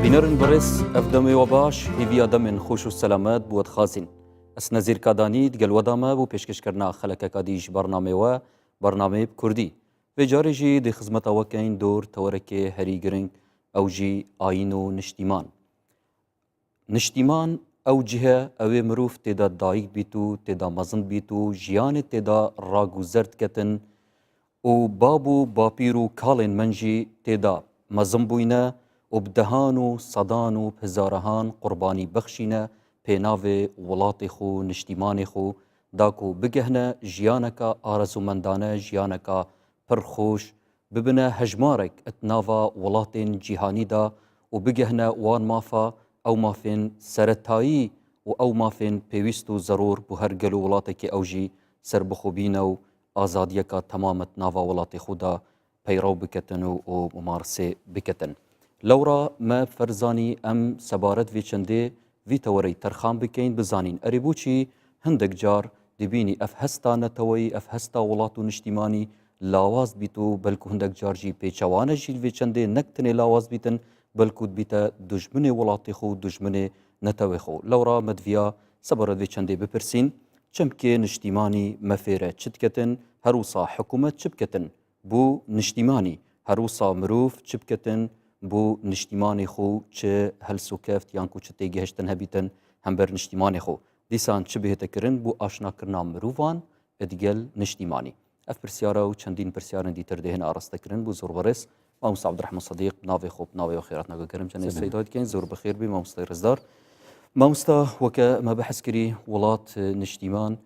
Bînerên birêz ev demê we baş hêviya demên xweş û selamet bi we dixwazîn. Ez Nezîr Kadanî digel we da me bo pêşkêşkirina xelekeka dî ji bernameyê we bernameyê bi kurdî. Vê carê jî dê xizmeta we keyn dor tewerekê herî giring ew jî ayîn û niştîman. Niştîman ew cih e ew ê mirov tê de dayik bît û tê de mezin bît û jiyanê tê de rag û zer diketin û bab û bapîr û kalên min jî tê de mezin bûyne û bi dehan û sedan û bi hizarehan qurbanî bexşîne pênavê welatê xwe niştîmanê xwe da ku bigehne jiyaneka arezûmendane jiyaneka pir xweş bibine hejmarek di nava welatên cîhanî de û bigehine wan mafa, ew mafên seretayî û ew mafên pêwîst û zerûr bo her gel û welatekê ew jî serbixwebîne û azadiyeka temam di nava welatê xwe de peyrew biketin û û mumarisê biketin. Lewra me ferzanî em sebaret vê çendê vî tewereyî terxan bikeyn bizanîn erê boçî hindek car dibînî ev hesta neteweyî, ev hesta welat û niştîmanî lawaz dibît û belku hindek car jî pêçewane jî li vê çendê nek tenê lawaz dibîtin belku dibîte dujminê welatê xwe û dujminê netewê xwe. Lewra me diviya sebaret vê çendê bipirsîn çimkê niştîmanî me fêre çi diketin, her wisa hikûmet çi biketin bo niştîmanî, her wisa mirov çi biketin bo niştîmanê xwe çi helsokeft yan ku çi têgihiştin hebîtin hember niştîmanê xwe. Dîsan çi bihête kirin bo aşnakirina mirovan digel niştîmanî. Ev pirsyara û çendîn pirsyarên dîtir dê hêne arastekirin bo zor berêz Mamosta Abdurrahman Sedîq bi navê xwe bi navê we xêrat nake gerim cenê seyda dikeyn zor bi xêr bî mamostayê rêzdar. Mamosta weke me behs kirî welat niştîman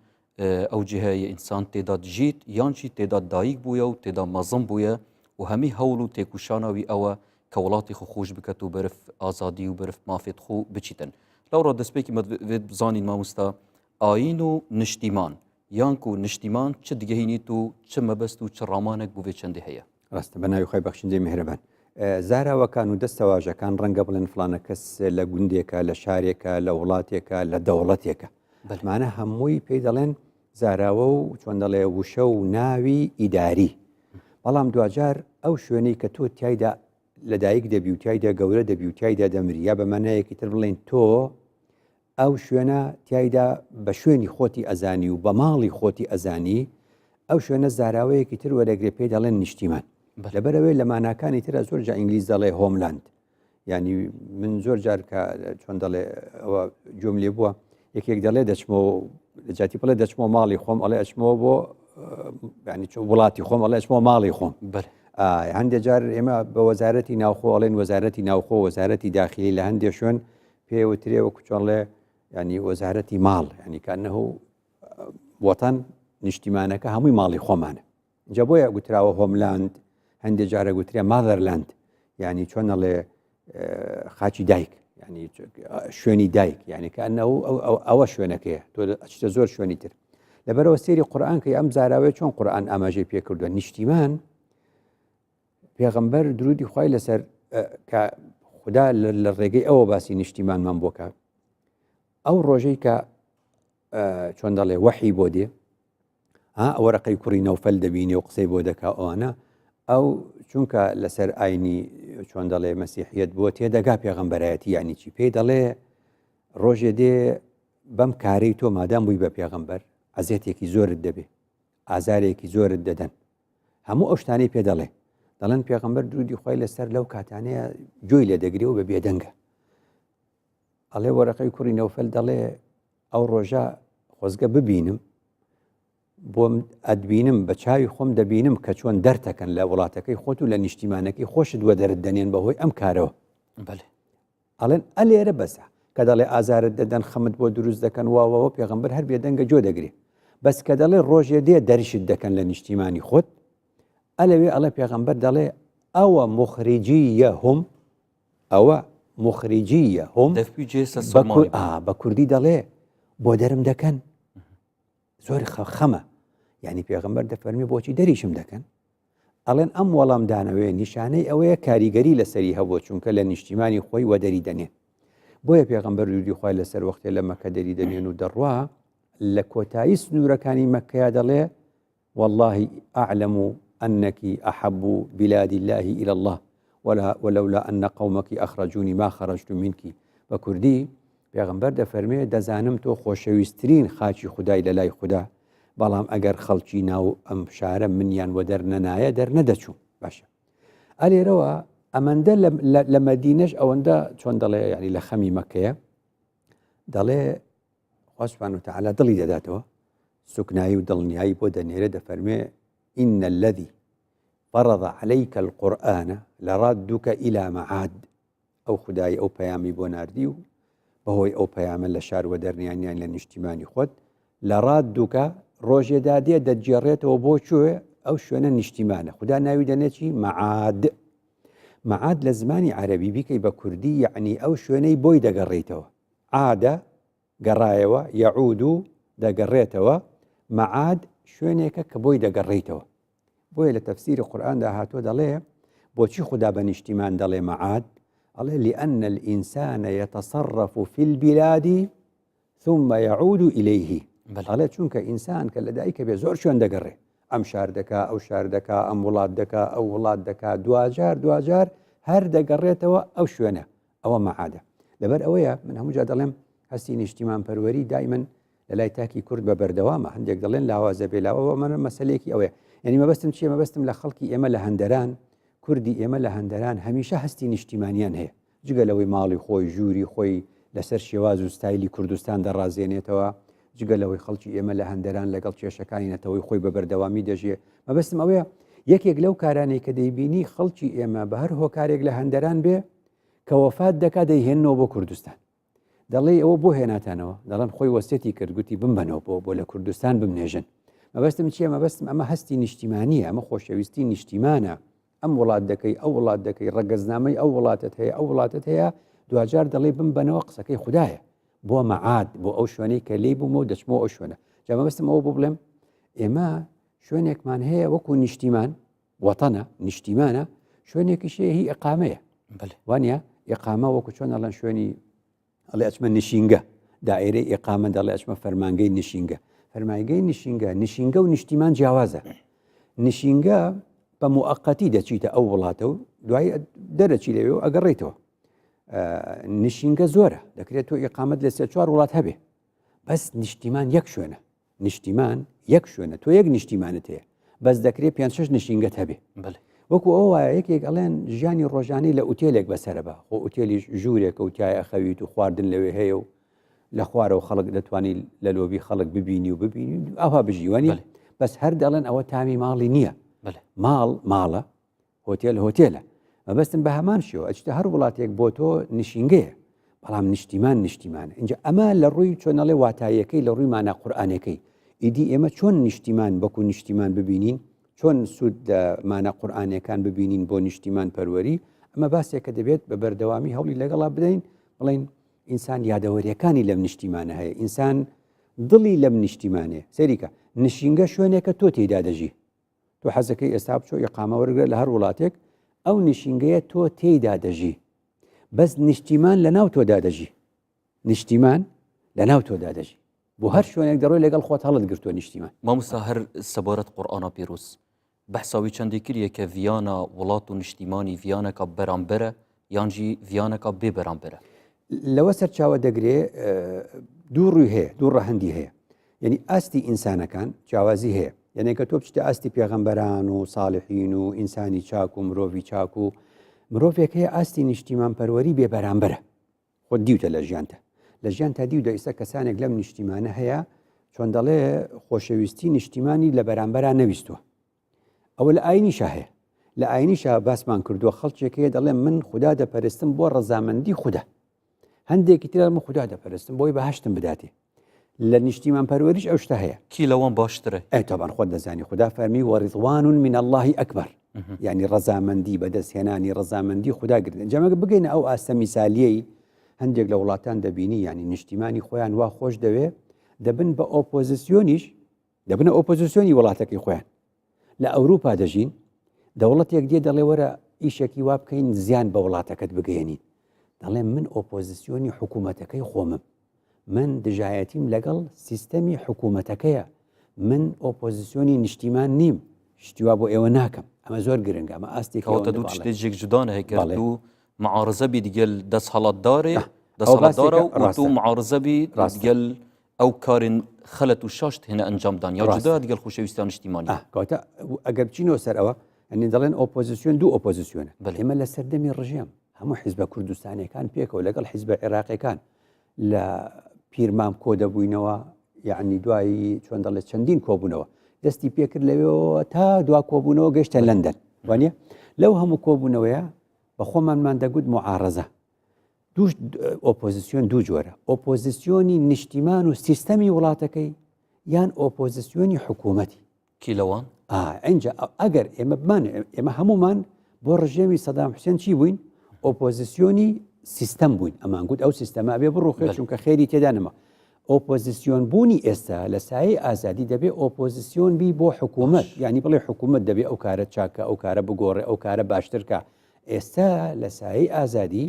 ew cihe yê însan tê de dijît yan jî tê de dayîk bûye û tê de mezin bûye û hemî hewl û têkoşana wî ew e ke welatê xwe xweş biket û berif azadî û berif mafê xwe biçîtin. Lewra destpêkê me vê bizanîn mamosta ayîn û niştîman yan ku niştîman çi digehînît û çi mebest û çi ramanek bo vê çendê heye. Rast e, bi navê xwe bexşindê mihreban. Zahrawekan û destewajekan renge bilên filana kes li gundêke, li şarêke, li welatêke, li dewletêke. Mane هەمووی پێی دەڵێن زاراوە و چۆن دەڵێ وشە و ناوی ئیداری. بەڵام دواجار ئەو شوێنەی کە تۆ تایدا لەدایک دەبی و تایدا گەورە دەبی و تایدا دەمری یا بە مانایەکی تر بڵێن تۆ ئەو شوێنە تایدا بە شوێنی خۆتی ئەزانی و بە ماڵی خۆتی ئەزانی ئەو شوێنە زاراوەیەکی تر وەرەگرێ پێی دەڵێن نیشتیمان لەبەرەوەی لە ماناکانی ترە زۆر جا ئینگلیز دەڵێ homeland ینی من زۆر جار کە چۆن دەڵێ ئەوە گوێم لێ بووە یەکێک دەڵێ دەچمەوە لە جاتی بڵێ دەچمەوە ماڵی خۆم ئەڵێ ئەچمەوە بۆ ینی وڵاتی خۆم ئەڵێ ئەچمەوە ماڵی خۆم بەر هەندێک جار ئێمە بە وەزارەتی ناوخۆ ئەڵێن وەزارەتی ناوخۆ وەزارەتی داخلی لە هەندێک شوێن پێوترێ وەکو چۆنڵێ ینی وەزارەتی ماڵ ینی کانه وەتەن نیشتیمانەکە هەمووی ماڵی خۆمانە جا بۆیە گوتراوە homeland هەندێک جارە گوترێ motherland ینی چۆن ئەڵێ خاچی دایک ینی شوێنی دایک یعنی کە ئەوە شوێنەکەیە تۆ ئەچتە زۆر شوێنی تر لەبەرەوە سێری قورآن کە ئەم زاراوەیە چۆن قورآن ئاماژەی پێکردووە نیشتیمان پێغەمبەر درودی خوای لەسەر کە خدا لە ڕێگەی ئەوە باسی نیشتیمانمان بۆکە ئەو ڕۆژەی کە چۆن دەڵێ وەحی بۆ دێ ها وەرەقەی کوڕی نەوفەل دەبینێ و قسەی بۆ دەکا ئەوانە ئەو چونکە لەسەر ئاینی چۆن دەڵێ مەسیحیت بۆ تێدەگا پێغەمبەرایەتی یعنی چی پێی دەڵێ ڕۆژێ دێ بەم کارەی تۆ مادام بووی بە پێغەمبەر ئەزیەتێکی زۆرت دەبێ ئازارێکی زۆرت دەدەن هەموو ئەو شتانەی پێ دەڵێ دەڵێن پێغەمبەر درودی خۆی لەسەر لەو کاتانەیە گوێی لێ دەگرێ و بە بێدەنگە ئەڵێ وەرەقەی کوڕی نەوفەل دەڵێ ئەو ڕۆژە خۆزگە ببینم بۆم ئەدبینم بە چاوی خۆم دەبینم کە چۆن دەرتەکەن لە وڵاتەکەی خۆت و لە نیشتیمانەکەی خۆشت وە دەرت دەنێن بەهۆی ئەم کارەوە بەێ ئەڵێن ئەلێرە بەسە کە دەڵێ ئازارت دەدەن خەمت بۆ دروست دەکەن واوەوە پێغمبەر هەر بێدەنگە جۆ دەگرێ بەس کە دەڵێ ڕۆژێ دێ دەرشت دەکەن لە نیشتیمانی خۆت ئەلەوێ ئەڵێ پێغمبەر دەڵێ ئەوە مخریجی یەهم ئەوە مخریجیە هۆم بە کوردی دەڵێ بۆ دەرم دەکەن زۆر خەمە یعنی پێغمبەر دەفەرمی بۆچی دەریشم دەکەن ئەڵێن ئەم وەڵامدانەوەیە نیشانەی ئەوەیە کاریگەری لەسەری هەبووە چونکە لە نیشتیمانی خۆی وەدەری دەنێن بۆیە پێغەمبەر درودی خوای لەسەر وەختێ لە مەکە دەری دەنێن و دەڕوا لە کۆتایی سنوورەکانی مەکەیا دەڵێ والله أعلم أنك أحب بلاد الله إلى الله و. ولا ولولا أن قومك أخرجوني ما خرجت منك. بە کوردی پێغەمبەر دەفەرمێ دەزانم تۆ خۆشەویستترین خاکی خودای لە لای خودا بەڵام ئەگەر خەڵکی ناو ئەم شارە منیان وەدەر نەنایە دەرنەدەچووم. باشە ئەلێرەوە ئەمەندە لە مەدینەش ئەوەندە چۆن دەڵێ یعنی لە خەمی مەکەیە دەڵێ خوا سبحانه وتعالی دڵی دەداتەوە سوکنایی و دڵنیایی بۆ دەنێرێ دەفەرمێ إن الذي فرض عليك القرآن لرادك إلى معاد ئەو خودای ئەو پەیامی بۆ ناردی و بەهۆی ئەو پەیامە لە شار وەدەرنیانیان لە نیشتیمانی خۆت لە ڕادوکە ڕۆژێدا دێ دەتگێڕێتەوە بۆ کوێ ئەو شوێنە نیشتیمانە خودا ناوی دەنێچی مەعاد مەعاد لە زمانی عەرەبی بیکەی بە کوردی یەعنی ئەو شوێنەی بۆی دەگەڕێیتەوە عادە گەڕایەوە یەعود و دەگەڕێتەوە مەعاد شوێنێکە کە بۆی دەگەڕێیتەوە بۆیە لە تەفسیری قورئاندا هاتووە دەڵێ بۆچی خودا بە نیشتیمان دەڵێ مەعاد ئەڵێ لأن الإنسان يتصرف في البلاد ثم يعود إليه ئەڵێ چونکە ئینسان کە لەدایکە بێ زۆر شوێن دەگەڕێ ئەم شار دەکا ئەو شار دەکا ئەم وڵات دەکا ئەو وڵات دەکا دواجار دواجار هەر دەگەڕێتەوە ئەو شوێنە ئەوە مەعادە لەبەر ئەوەیە من هەموو جا دەڵێم هەستی نیشتیمان پەروەری دایمەن لە لای تاکی کورد بە بەردەوامە هەندێک دەڵێن لاوازە بێ لاوە من مەسلەیەکی ئەوەیە یعنی مەبەستم چییە مەبەستم لە خەڵکی ئێمە لە هەندەران کوردی ئێمە لە هەندەران هەمیشە هەستی نیشتیمانیان هەیە جگە لەوەی ماڵی خۆی، ژووری خۆی لەسەر شێواز و ستایلی کوردستان دەڕازێنێتەوە، جگە لەوەی خەڵکی ئێمە لە هەندەران لەگەڵ کێشەکانی نەتەوەی خۆی بە بەردەوامی دەژیێ. مەبەستم ئەوەیە یەکێک لەو کارانەی کە دەیبینی خەڵکی ئێمە بە هەر هۆکارێک لە هەندەران بێ کە وەفات دەکا دەیهێننەوە بۆ کوردستان. دەڵێی ئەوە بۆ هێناتانەوە؟ دەڵێن خۆی وەسیەتی کرد گوتی بمبەنەوە بۆ بۆ لە کوردستان بمنێژن. مەبەستم چییە؟ مەبەستم ئەمە هەستی نیشتیمانییە، ئەمە خۆشەویستی نیشتیمانە. ئەم وڵات دەکەی ئەو وڵات دەکەی ڕەگەزنامەی ئەو وڵاتت هەیە ئەو وڵاتت هەیە دواجار دەڵێ بمبەنەوە قسەکەی خودایە بۆ مەعاد بۆ ئەو شوێنەی کە لێی بوومە و دەچمەوە ئەو شوێنە جا مەبەستم ئەوە بوو بڵێم ئێمە شوێنێکمان هەیە وەکو نیشتیمان وەتەنە نیشتیمانە شوێنێکیش هەیە هی ئیقامەیە وانە ئیقامە وەکو چۆن ئەڵێن شوێنی ئەڵێ ئەچمە نشینگە دائرەی ئیقامە دەڵێ ئەچمە فەرمانگەی نشینگە فەرمایگەی نشینگە نشینگە و نیشتیمان جیاوازە نشینگە بە موقتی دەچیتە ئەو وڵاتە و دوای دەرەچی لەوێ و ئەگەڕێیتەوە نشینگە زۆرە دەکرێت تۆ ئیقامەت لە سێ چوار وڵات هەبێ بەس نیشتیمان یەک شوێنە نیشتیمان یەک شوێنە تۆ یەک نیشتیمانت هەیە بەس دەکرێت پێ شش نشینگەت هەبێ وەکو ئەو وایە یەکێک ئەڵێن ژیانی ڕۆژانەی لە ئوتێلێک بەسەرە بە خۆ ئوتێلیش ژوورێکە و تای ئەخەویت و خواردن لەوێ هەیە و لە خوارەوە خەڵک دەتوانی لە لۆبی خەڵک ببینی و ببینی ئەوها بژیوانی بەس هەر دەڵێن ئەوە تامی ماڵی نییە ماڵ ماڵە هۆتێل هۆتێلە مەبەستم بە هەمان شێوە ئەچیتە هەر وڵاتێک بۆ تۆ نشینگەیە بەڵام نیشتیمان نیشتیمانە اینجا ئەمە لە ڕووی چۆنەڵێ واتاییەکەی لە ڕووی مانا قورئانەکەی ئیدی ئێمە چۆن نیشتیمان بەکو نیشتیمان ببینین چۆن سوود لە مانا قورئانەکان ببینین بۆ نیشتیمان پەروەری ئەمە باسێکە دەبێت بە بەردەوامی هەوڵی لەگەڵا بدەین بڵین ئینسان یادەوەریەکانی لەم نیشتیمانە هەیە ئینسان دڵی لەم نیشتیمانێ سەریکە نشینگە شوێنێکە تۆ تێدا دەژی تۆ حەزەکەی ئێستا بچۆ ئیقامە وەرگرە لە هەر وڵاتێک ئەو نشینگەیە تۆ تێیدا دەژی بەس نیشتیمان لە ناو تۆدا دەژی نیشتیمان لە ناو تۆدا دەژی بۆ هەر شوێنێک دەڕۆی لەگەڵ خۆت هەڵت گرتووە نیشتیمان مامۆستا هەر سەبارەت قورئانا پیرۆز بەحسا وی چەندی کریە کە ڤیانا وڵات و نیشتیمانی ڤیانەکە بەرامبەرە یان ژی ڤیانەکە بێ بەرامبەرە لەوە سەرچاوە دەگرێ دوو ڕووی هەیە دوو ڕەهەندی هەیە یعنی ئاستی ئینسانەکان جیاوازی هەیە یعنی کە تۆ بچیتە ئاستی پێغەمبەران و ساڵحین و ئینسانی چاک و مرۆڤی چاک و مرۆڤێک هەیە ئاستی نیشتیمان پەروەری بێ بەرامبەرە خۆت دیوتە لە ژیانتە لە ژیان تا دیوتە ئیستا کەسانێک لەم نیشتیمانە هەیە چۆن دەڵێ خۆشەویستی نیشتیمانی لە بەرامبەرا نەویستووە ئەوە لە ئاینیشا هەیە لە ئاینیشا باسمان کردووە خەڵکێک هەیە دەڵێ من خودا دەپەرستم بۆ ڕەزامەندی خودا هەندێکی تر من خودا دەپەرستم بۆی بەهشتم بداتێ لە نیشتیمان پەروەریش ئەو شتە هەیە کی لەوان باشترە ئەی تەبان خۆت دەزانی خودا فەرمی وەڕیضوان من الله ئەکبەر یعنی ڕەزامەندی بەدەستهێنانی ڕەزامەندی خودا گرتن جەمەگە بگەینە ئەو ئاستە میسالیەی هەندێک لە وڵاتان دەبینی یعنی نیشتیمانی خۆیان وا خۆش دەوێ دەبن بە ئۆپۆزیسیۆنیش دەبنە ئۆپۆزیسیۆنی وڵاتەکەی خۆیان لە ئەوروپا دەژین دەوڵەتێک دێ دەڵێ وەرە ئیشێکی وا بکەین زیان بە وڵاتەکەت بگەێنین دەڵێ من ئۆپۆزیسیۆنی حکوومەتەکەی خۆمم من دژایەتیم لەگەڵ سیستەمی حکوومەتەکەیە من ئۆپۆزیسیۆنی نیشتیمان نیم شتیوا بۆ ئێوە ناکەم. ئەمە زۆر گرنگە ئەمە ئاستێکی کەواتە دوو تشتێ جێک جودان هەیە کە دوو معارزە بی دیگەل دەسهەڵاتدارێ دەسهەڵاتدارە و دوو معارزە بی دیگەل ئەو کارên خەلەت و شاشت هێنە ئەنجامدان یا جودا دیگەل خۆشەویستان نیشتیمانی کەواتە ئەگەر بچینەوە سەر ئەوە ئەنی دەڵێن ئۆپۆزیسیۆن دوو ئۆپۆزیسیۆنە ئێمە لە سەردەمی ڕژێم هەموو حیزبە کوردستانیەکان پێکەوە لەگەڵ حیزبە عێراقیەکان لە پیرمام کۆ دەبووینەوە یعنی دوایی چۆن دەڵێت چەندین کۆبوونەوە دەستی پێکرد لەوێەوە تا دوا کۆبوونەوە گەشتە لەندەن وانە لەو هەموو کۆبوونەوەیە بە خۆمانمان دەگوت معارەزە دوو ئۆپۆزیسیۆن دوو جۆرە ئۆپۆزیسیۆنی نیشتیمان و سیستەمی وڵاتەکەی یان ئۆپۆزیسیۆنی حکوومەتی کی لەوان؟ ئینجا ئەگەر ئێمە بمان ئێمە هەمومان بۆ ڕژێمی سەدام حوسێن چی بووین ئۆپۆزیسیۆنی سیستەم بووین ئەمان گوت ئەو سیستەما بێ بڕوخێت چونکە خێری تێدا نەما ئۆپۆزیسیۆن بوونی ئێستا لە سایەی ئازادی دەبێ ئۆپۆزیسیۆن بی بۆ حکوومەت یعنی بڵێ حکوومەت دەبێ ئەو کارە چاکە ئەو کارە بگۆڕێ ئەو کارە باشترکە ئێستا لە سایەی ئازادی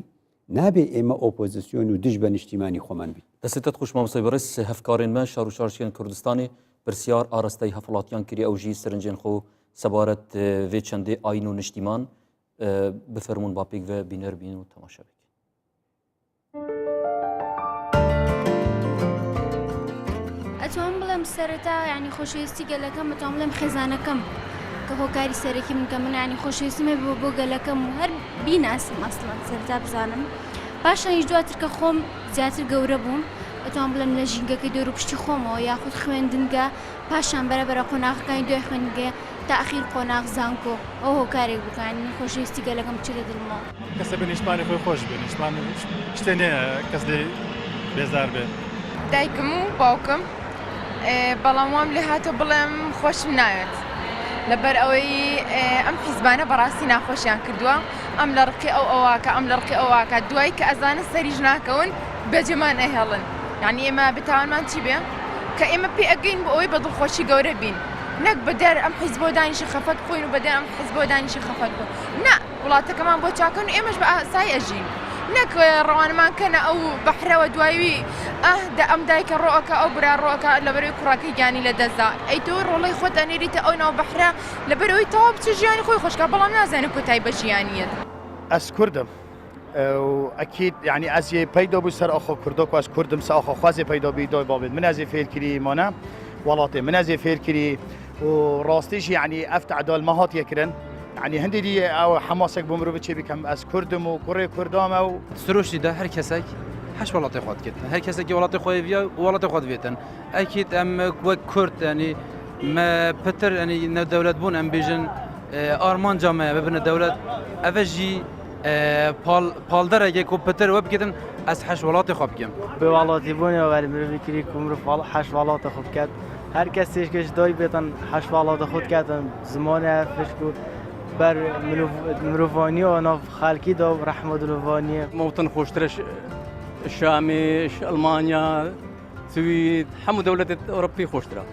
نابێ ئێمە ئۆپۆزیسیۆن و دژ بە نیشتیمانی خۆمان بین. دەستت خوش مامۆستای بەڕێز هەفکارێن مە شار و شارچکێن کوردستانێ پرسیار ئاراستەی هەفڵاتیان کری ئەو ژی سرنجێن خۆ سەبارەت ڤێ چەندێ ئاین و نیشتیمان بفەرموون با پێکڤە بینەر بین و تەماشا بکەین. ئەتوانم بڵێم سەرەتا یانی خۆشەویستی گەلەکەم ئەتوانم بڵێم خێزانەکەم کە هۆکاری سەرەکی من کە من ینی خۆشەویستیم هەبوو بۆ گەلەکەم و هەر بیناسم ئەسڵەن سەرەتا بزانم پاشانیش دواتر کە خۆم زیاتر گەورە بووم ئەتوانم بڵێم لە ژینگەکەی دەور و پشتی خۆمەوە یاخود خوێندنگە پاشان بەرە بەرە قۆناغەکانی دوای خوێندنگە تا ئەخیر قۆناغ زانکۆ ئەو هۆکارێک بوو کە یانی خۆشەویستی گەلەکەم بچێتە دڵمەوە. کەسێ بە نیشتمانی خۆی خۆش بێ نیشتمان شتێ نییە کەس لێی بێزار بێ. دایکم و باوکم بەڵام وام لێ هاتووە بڵێم خۆشم ناوێت لەبەر ئەوەی ئەم حیزبانە بەڕاستی ناخۆشیان کردووە ئەم لە ڕقی ئەو ئەوواکە ئەم لە ڕقی ئەوواکە دوای کە ئەزانن سەریش ناکەون بەجێمان ئەهێڵن یعنی ئێمە بتاوانمان چی بێ کە ئێمە پێ ئەگەین بۆ ئەوەی بە دڵخۆشی گەورە بین نەک بە دیار ئەم حیزبۆ دانیشی خەفەت بخۆین و بە دیار ئەم حیزبۆ دانیشی خەفەت بخۆین نا وڵاتەکەمان بۆ چاکەن و ئێمەش بە ئاسایی ئەژین نەک ڕەوانمان کەنە ئەو بەحرەوە دوایوی ئاه دە ئەم دایکە ڕۆئەکا ئەو برا ڕۆئەکا لەبەرەوەی کوڕەکەی گیانی لە دەستدا ئەی تۆ ڕۆڵەی خۆت ئەنێریتە ئەو ناو بەحرە لەبەرەوەی تەواو بچێ ژیانی خۆی خۆشکا بەڵام نازانێ کۆتایی بە ژیانیەت. ئەز کوردم و ئەکید یعنی ئەز یێ پەیدا بوو سەر ئاخا کوردا کو ئەز کوردم سە ئاخا خوازێ پەیدا بی دای بابێت من ئەزێ فێر کری مانە وڵاتێ من ئەزێ فێر کری و ڕاستیش یعنی ئەف تعدال ما هاتیە کرن یعنی هەندێ دی ئەو حەماسێک بۆ مرۆڤ چێ بکەم ئەز کوردم و کوڕێ کوردامە و سروشتی دا هەر کەسێک هەش وڵاتی خۆت کرد هەر کەسێکی وڵاتی خۆی ڤیا وڵاتی خۆت بێتن ئەکید ئەم وەک کورد ینی مە پتر ینی نە دەولەت بوون ئەم بێژن ئارمانجا مە ببنە دەولەت ئەڤە ژی پاڵدەرێکێک و پتر وە بکردن ئەس حەش وڵاتی خۆ بکەم. بێ وڵاتی بوونەوە وەری مرۆڤی کری کو مرۆڤ حەش وڵاتە خۆ بکات هەر کەسێش کەش دای بێتن حەش وڵاتە خۆت کاتن زمانە فشک و بەر مرۆڤانیەوە ناو خەڵکی دا و ڕەحمە دلۆڤانیە. مەوتن خۆشترە شامیش ئەڵمانیا سوید هەموو دەولەتێت ئەوروپی خۆشترە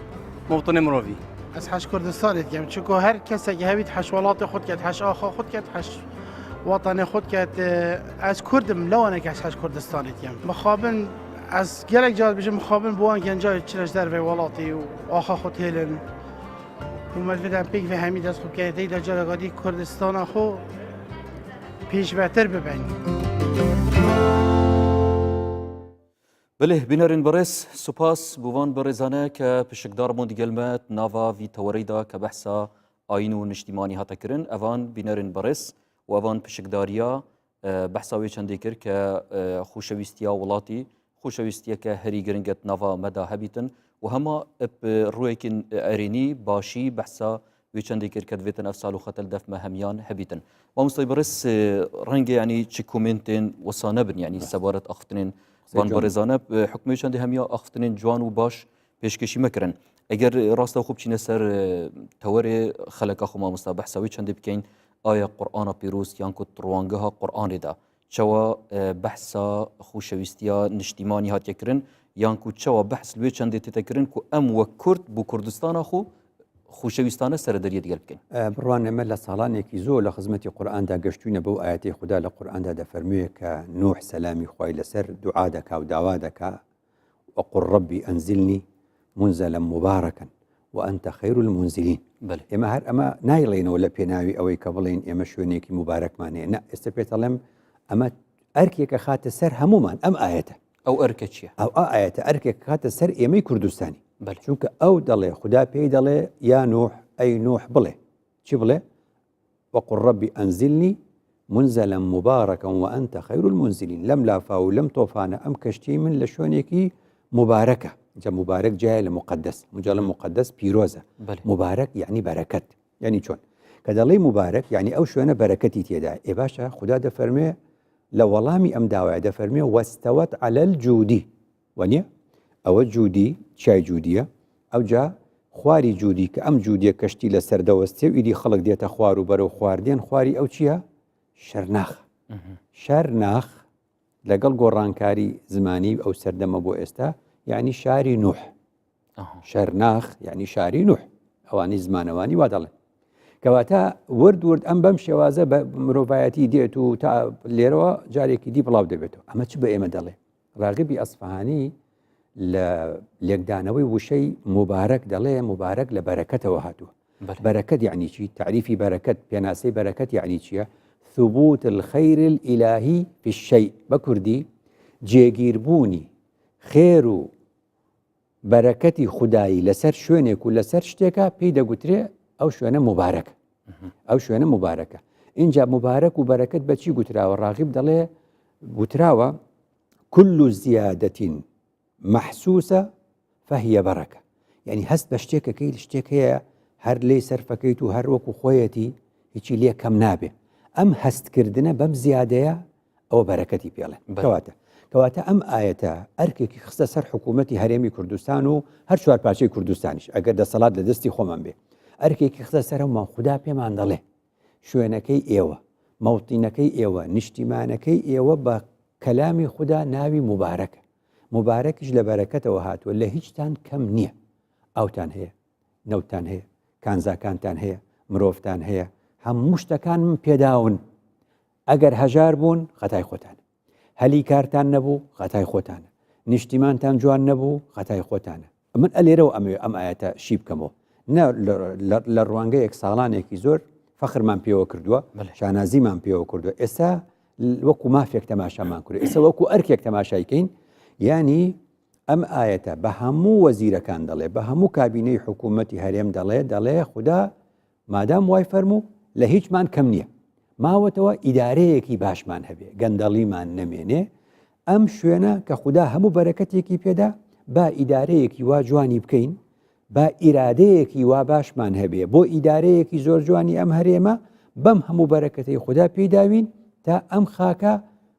مەوتنێ مرۆڤی. ئەز حەش کوردستانێ دکەم چونکۆ هەر کەسێک هەویت حەش وڵاتێ خود کەت حەش ئاخا خود کەت حەش وەتەنێ خود کەت ئەز کوردم لەوانە کەس حەش کوردستانێ دکەم مخابن ئەز گەلێک جار بژم مخابن بوان گەنجای چرەش دەرڤێ وڵاتی و ئاخا خود هێلن و مەدڤدان پێک vê hemî dest xwe bike tê de careka Kurdistana xwe pêşvetir bibin. Belê bînerên birêz supas bo van birêzane ke pişikdar bûn digel me nava vî tewerey de ke behsa ayîn û niştîmanî hate kirin. Evan bînerên birêz û evan pişikdariya behsa wê çendê kir ke xweşewîstiya welatî xweşewîstiyeke herî giring e di nava me de hebîtin û hema bi rûyekî erênî başî behsa Wê çendê kir ke divêtin ev sal û xetel def me hemiyan hebîtin. Mamostayê birêz rengê yanî çi komêntên wisa nebin yanî sebaret axiftinên van birêzane hukmê çendê hemiya axiftinên ciwan û baş pêşkêşî me kirin. Eger rasta xwe biçîne ser tewerê xeleka xwe mamosta behsa wê çendê bikeyn aya Qur'ana pîroz yan ku rwangeha Qur'anê de Çawa behsa xweşewîstiya niştîmanî hatiye kirin yan ku çawa behs li wê çendê tête kirin ku em wek Kurd bo Kurdistana xwe xweşewîstane serederiyê digel bikin? بڕوانە مە لە ساڵانێکی زۆر لە خزمەتی قورئاندا گەشتوینە بەو ئایەتەی خودا لە قورئاندا دەفەرموێ کە نوح سەلامی خوای لەسەر دوعا دەکا و داوا دەکا وقل ربی انزلنی منزلا مبارکا. وانت خیر المنزلین. ئێمە هەر ئەمە نایڵێینەوە لە پێناوی ئەوەی کە بڵێین ئێمە شوێنێکی موبارەکمان هەیە، نا، ئێستا پێت ئەڵێم ئەمە ئەرکێکە خاتە سەر هەمومان ئەم ئایەتە. ئەو ئەرکە چییە؟ ئەو ئایەتە ئەرکێک خاتە سەر ئێمەی کوردستانی. چونکە ئەو دەڵێ خودا پێی دەڵێ یا نوح ئەی نوح بڵێ چی بڵێ؟ وقل رب انزلنی منزلا مبارکا وانت خیر المنزلین لەم لافاو و لەم تۆفانە ئەم کەشتیەی من لە شوێنێکی مبارەکە جا مبارەک جایە لە مقدس مجاڵە مقدس پیرۆزە مبارەک یعنی بەرەکەت یعنی چۆن کە دەڵێی مبارەک یعنی ئەو شوێنە بەرەکەتی تێدا ئێ باشە خودا دەفەرمێ لە وەڵامی ئەم داوایە دەفەرمێ واستوت علی الجودی وانیە؟ ئەوە جودی، چیای جودیە، ئەوجا خواری جودی کە ئەم جودیە کەشتی لەسەر دەوەستێ و ئیدی خەڵک دێتە خوار و بەرەو خوار دێن، خواری ئەو چییە؟ شەرناخە. شەرناخ لەگەڵ گۆڕانکاری زمانی ئەو سەردەمە بۆ ئێستا یعنی شاری نوح. شەرناخ یعنی شاری نوح. ئەوانی زمانەوانی وا دەڵێن. کەواتە ورد ورد ئەم بەم شێوازە بە مرۆڤایەتی دێت و تا لێرەوە جارێکی دی بڵاو دەبێتەوە. ئەمە چ بە ئێمە دەڵێ؟ ڕاغبی ئەسفەهانی لە لێکدانەوەی وشەی موبارەک دەڵێ موبارەک لە بەرەکەتەوە هاتووە. بەرەکەت یعنی چی؟ تەعریفی بەرەکەت، پێناسەی بەرەکەت یعنی چییە؟ ثبوت الخیر الالهی فی الشیء بە کوردی جێگیربوونی خێر و بەرەکەتی خودایی لەسەر شوێنێک و لەسەر شتێکە پێی دەگوترێ ئەو شوێنە موبارەکە. ئەو شوێنە موبارەکە. ئینجا موبارەک و بەرەکەت بەچی گوتراوە؟ ڕاغیب دەڵێ گوتراوە كل زیادة محسوسة فهي بركة یعنی هەست بە شتێکەکەی شتێک هەیە هەر لێی سەرفەکەیت و هەر وەکو خۆیەتی هیچی لێ کەم نابێ ئەم هەستکردنە بەم زیادەیە ئەوە بەرەکەتی پێڵێن کەواتە کەواتە ئەم ئاەتە ئەرکێکی خستە سەر حکوومەتی هەرێمی کوردستان و هەر چوار پارچەی کوردستانیش ئەگەر دەسەڵات لە دەستی خۆمان بێ ئەرکێکی خستە سەرمان خودا پێمان دەڵێ شوێنەکەی ئێوە مەوتینەکەی ئێوە نیشتیمانەکەی ئێوە بە کەلامی خودا ناوی موبارەکە موبارەکیش لە بەرەکەتەوە هاتووە لە هیچتان کەم نییە ئاوتان هەیە نەوتتان هەیە کانزاکانتان هەیە مرۆڤتان هەیە هەموو شتەکان من پێداون ئەگەر هەژار بوون خەتای خۆتانە هەلی کارتان نەبوو خەتای خۆتانە نیشتیمانتان جوان نەبوو خەتای خۆتانە من ئەلێرەوە ئەمەوێ ئەم ئاەتە شی بکەمەوە نە لە ڕوانگەیەک ساڵانێکی زۆر فەخرمان پێوە کردووە شانازیمان پێوە کردووە ئێستا وەکو مافێک تەماشامان کرد ئێستا وەکو ئەرکێک تەماشایکەین ینی ئەم ئاەتە بە هەموو وەزیرەکان دەڵێ بە هەموو کابینەی حکوومەتی هەرێم دەڵێ دەڵێ خوددا مادام وای فەرموو لە هیچمان کەم نییە. ماوەتەوە ئیدارەیەکی باشمان هەبێ، گەندەڵیمان نەمێنێ، ئەم شوێنە کە خودا هەموو بەرەکەتێکی پێدا، با ئیدارەیەکی وا جوانی بکەین، با ئیرادەیەکی وا باشمان هەبێ بۆ ئیدارەیەکی زۆر جوانی ئەم هەرێمە، بەم هەموو بەرەکەتەی خودا پێی داوین تا ئەم خاکە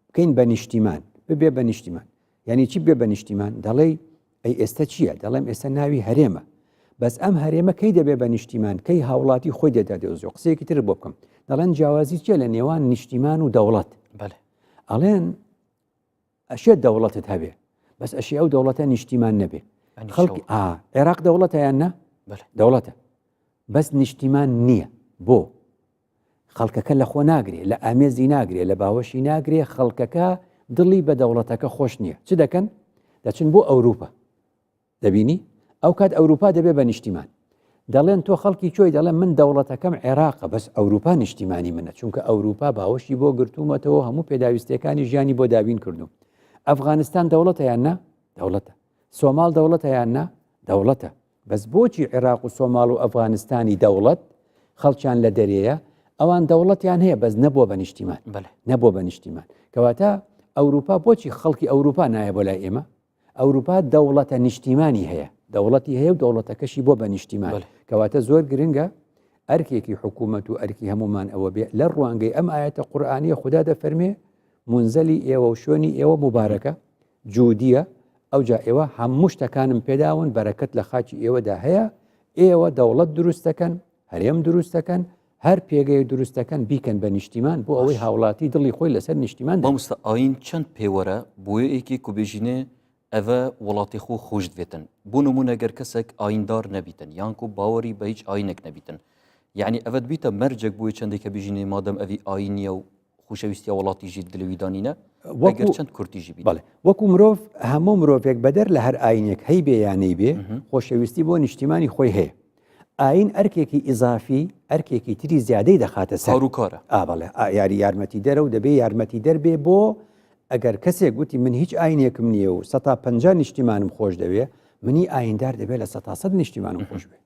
بکەین بە نیشتیمان، ببێ بە نیشتیمان. یانی چی ببێ بە نیشتیمان؟ دەڵێی ئەی ئێستا چییە؟ دەڵێم ئێستا ناوی هەرێمە. بەس ئەم هەرێمە کەی دەبێ بە نیشتیمان؟ کەی هاوڵاتی خۆی دێتا دۆزیەوە؟ قسەیەکی تر بۆ بکەم. دەڵێن جیاوازی چییە لە نێوان نیشتیمان و دەوڵەت؟ ئەڵێن ئەشێت دەوڵەتت هەبێ بەس ئەشی ئەو دەوڵەتە نیشتیمان نەبێ. خەڵکی عێراق دەوڵەتە یان نا؟ دەوڵەتە. بەس نیشتیمان نییە. بۆ؟ خەڵکەکە لە خۆ ناگرێ، لە ئامێزی ناگرێ، لە باوەشی ناگرێ، خەڵکەکە دڵی بە دەوڵەتەکە خۆش نییە. چ دەکەن؟ دەچن بۆ ئەوروپا. دەبینی؟ ئەو کات ئەوروپا دەبێ بە نیشتیمان. دەڵێن تۆ خەڵکی کوێی؟ دەڵێن من دەوڵەتەکەم عێراقە، بەس ئەوروپا نیشتیمانی منە، چونکە ئەوروپا باوەشی بۆ گرتوومەتەوە، هەموو پێداویستییەکانی ژیانی بۆ دابین کردووم. ئەفغانستان دەوڵەتە یان نا؟ دەوڵەتە. سۆماڵ دەوڵەتە یان نا؟ دەوڵەتە. بەس بۆچی عێراق و سۆماڵ و ئەفغانستانی دەوڵەت خەڵکیان لە دەرێیە ئەوان دەوڵەتیان هەیە بەس نەبووە بە نیشتیمان نەبووە بە نیشتیمان کەواتە ئەوروپا بۆچی خەڵکی ئەوروپا نایە بۆ لای ئێمە ئەوروپا دەوڵەتە نیشتیمانی هەیە دەوڵەتی هەیە و دەوڵەتەکەشی بۆ بە نیشتیمان کەواتە زۆر گرنگە ئەرکێکی حکوومەت و ئەرکی هەمومان ئەوە بێ لە ڕوانگەی ئەم ئاەتە قورآانیە خوددا دەفەرمێ منزەلی ئێوە و شوێنی ئێوە مبارەکە جودیە، ئەوجا ئێوە هەموو شتەکانم پێداون، بەرەکەت لە خاکی ئێوەدا هەیە، ئێوە دەوڵەت دروست دەکەن، هەرێم دروست دەکەن، هەر پێگەیەک دروست دەکەن بیکەن بە نیشتیمان بۆ ئەوەی هاوڵاتی دڵی خۆی لەسەر نیشتیمان دابێت. مامۆستا ئایین چەند پێوەرە بۆیە یەکێ کو بێژینێ ئەڤە وڵاتێ خۆ خۆش دڤێتن بۆ نمونە گەر کەسەک ئایندار نەبیتن یان کو باوەری بە هیچ ئاینێک نەبیتن یعنی ئەڤە دبیتە مەرجەک بۆیە چەندێ کە بێژینێ مادەم ئەڤی ئاینیە و خۆشەویستیا وڵاتی ژی دلێ وی دانینە ئەگەر چەند کورتی ژی بیت. بەڵێ وەکو مرۆڤ هەموو مرۆڤێک بەدەر لە هەر ئاینێک هەیبێ یا نەیبێ خۆشەویستی بۆ نیشتیمانی خۆی هەیە. ئاین ئەرکێکی ئیزافی ئەرکێکی تری زیادەی دەخاتە سەر هاروکارە ئا بەڵێ یاری یارمەتیدەرە و دەبێ یارمەتیدەر بێ بۆ ئەگەر کەسێک گوتی من هیچ ئاینێکم نییە و سەتا 50 نیشتیمانم خۆش دەوێ منی ئایندار دەبێت لە سەتا سەد نیشتیمانم خۆش بێ.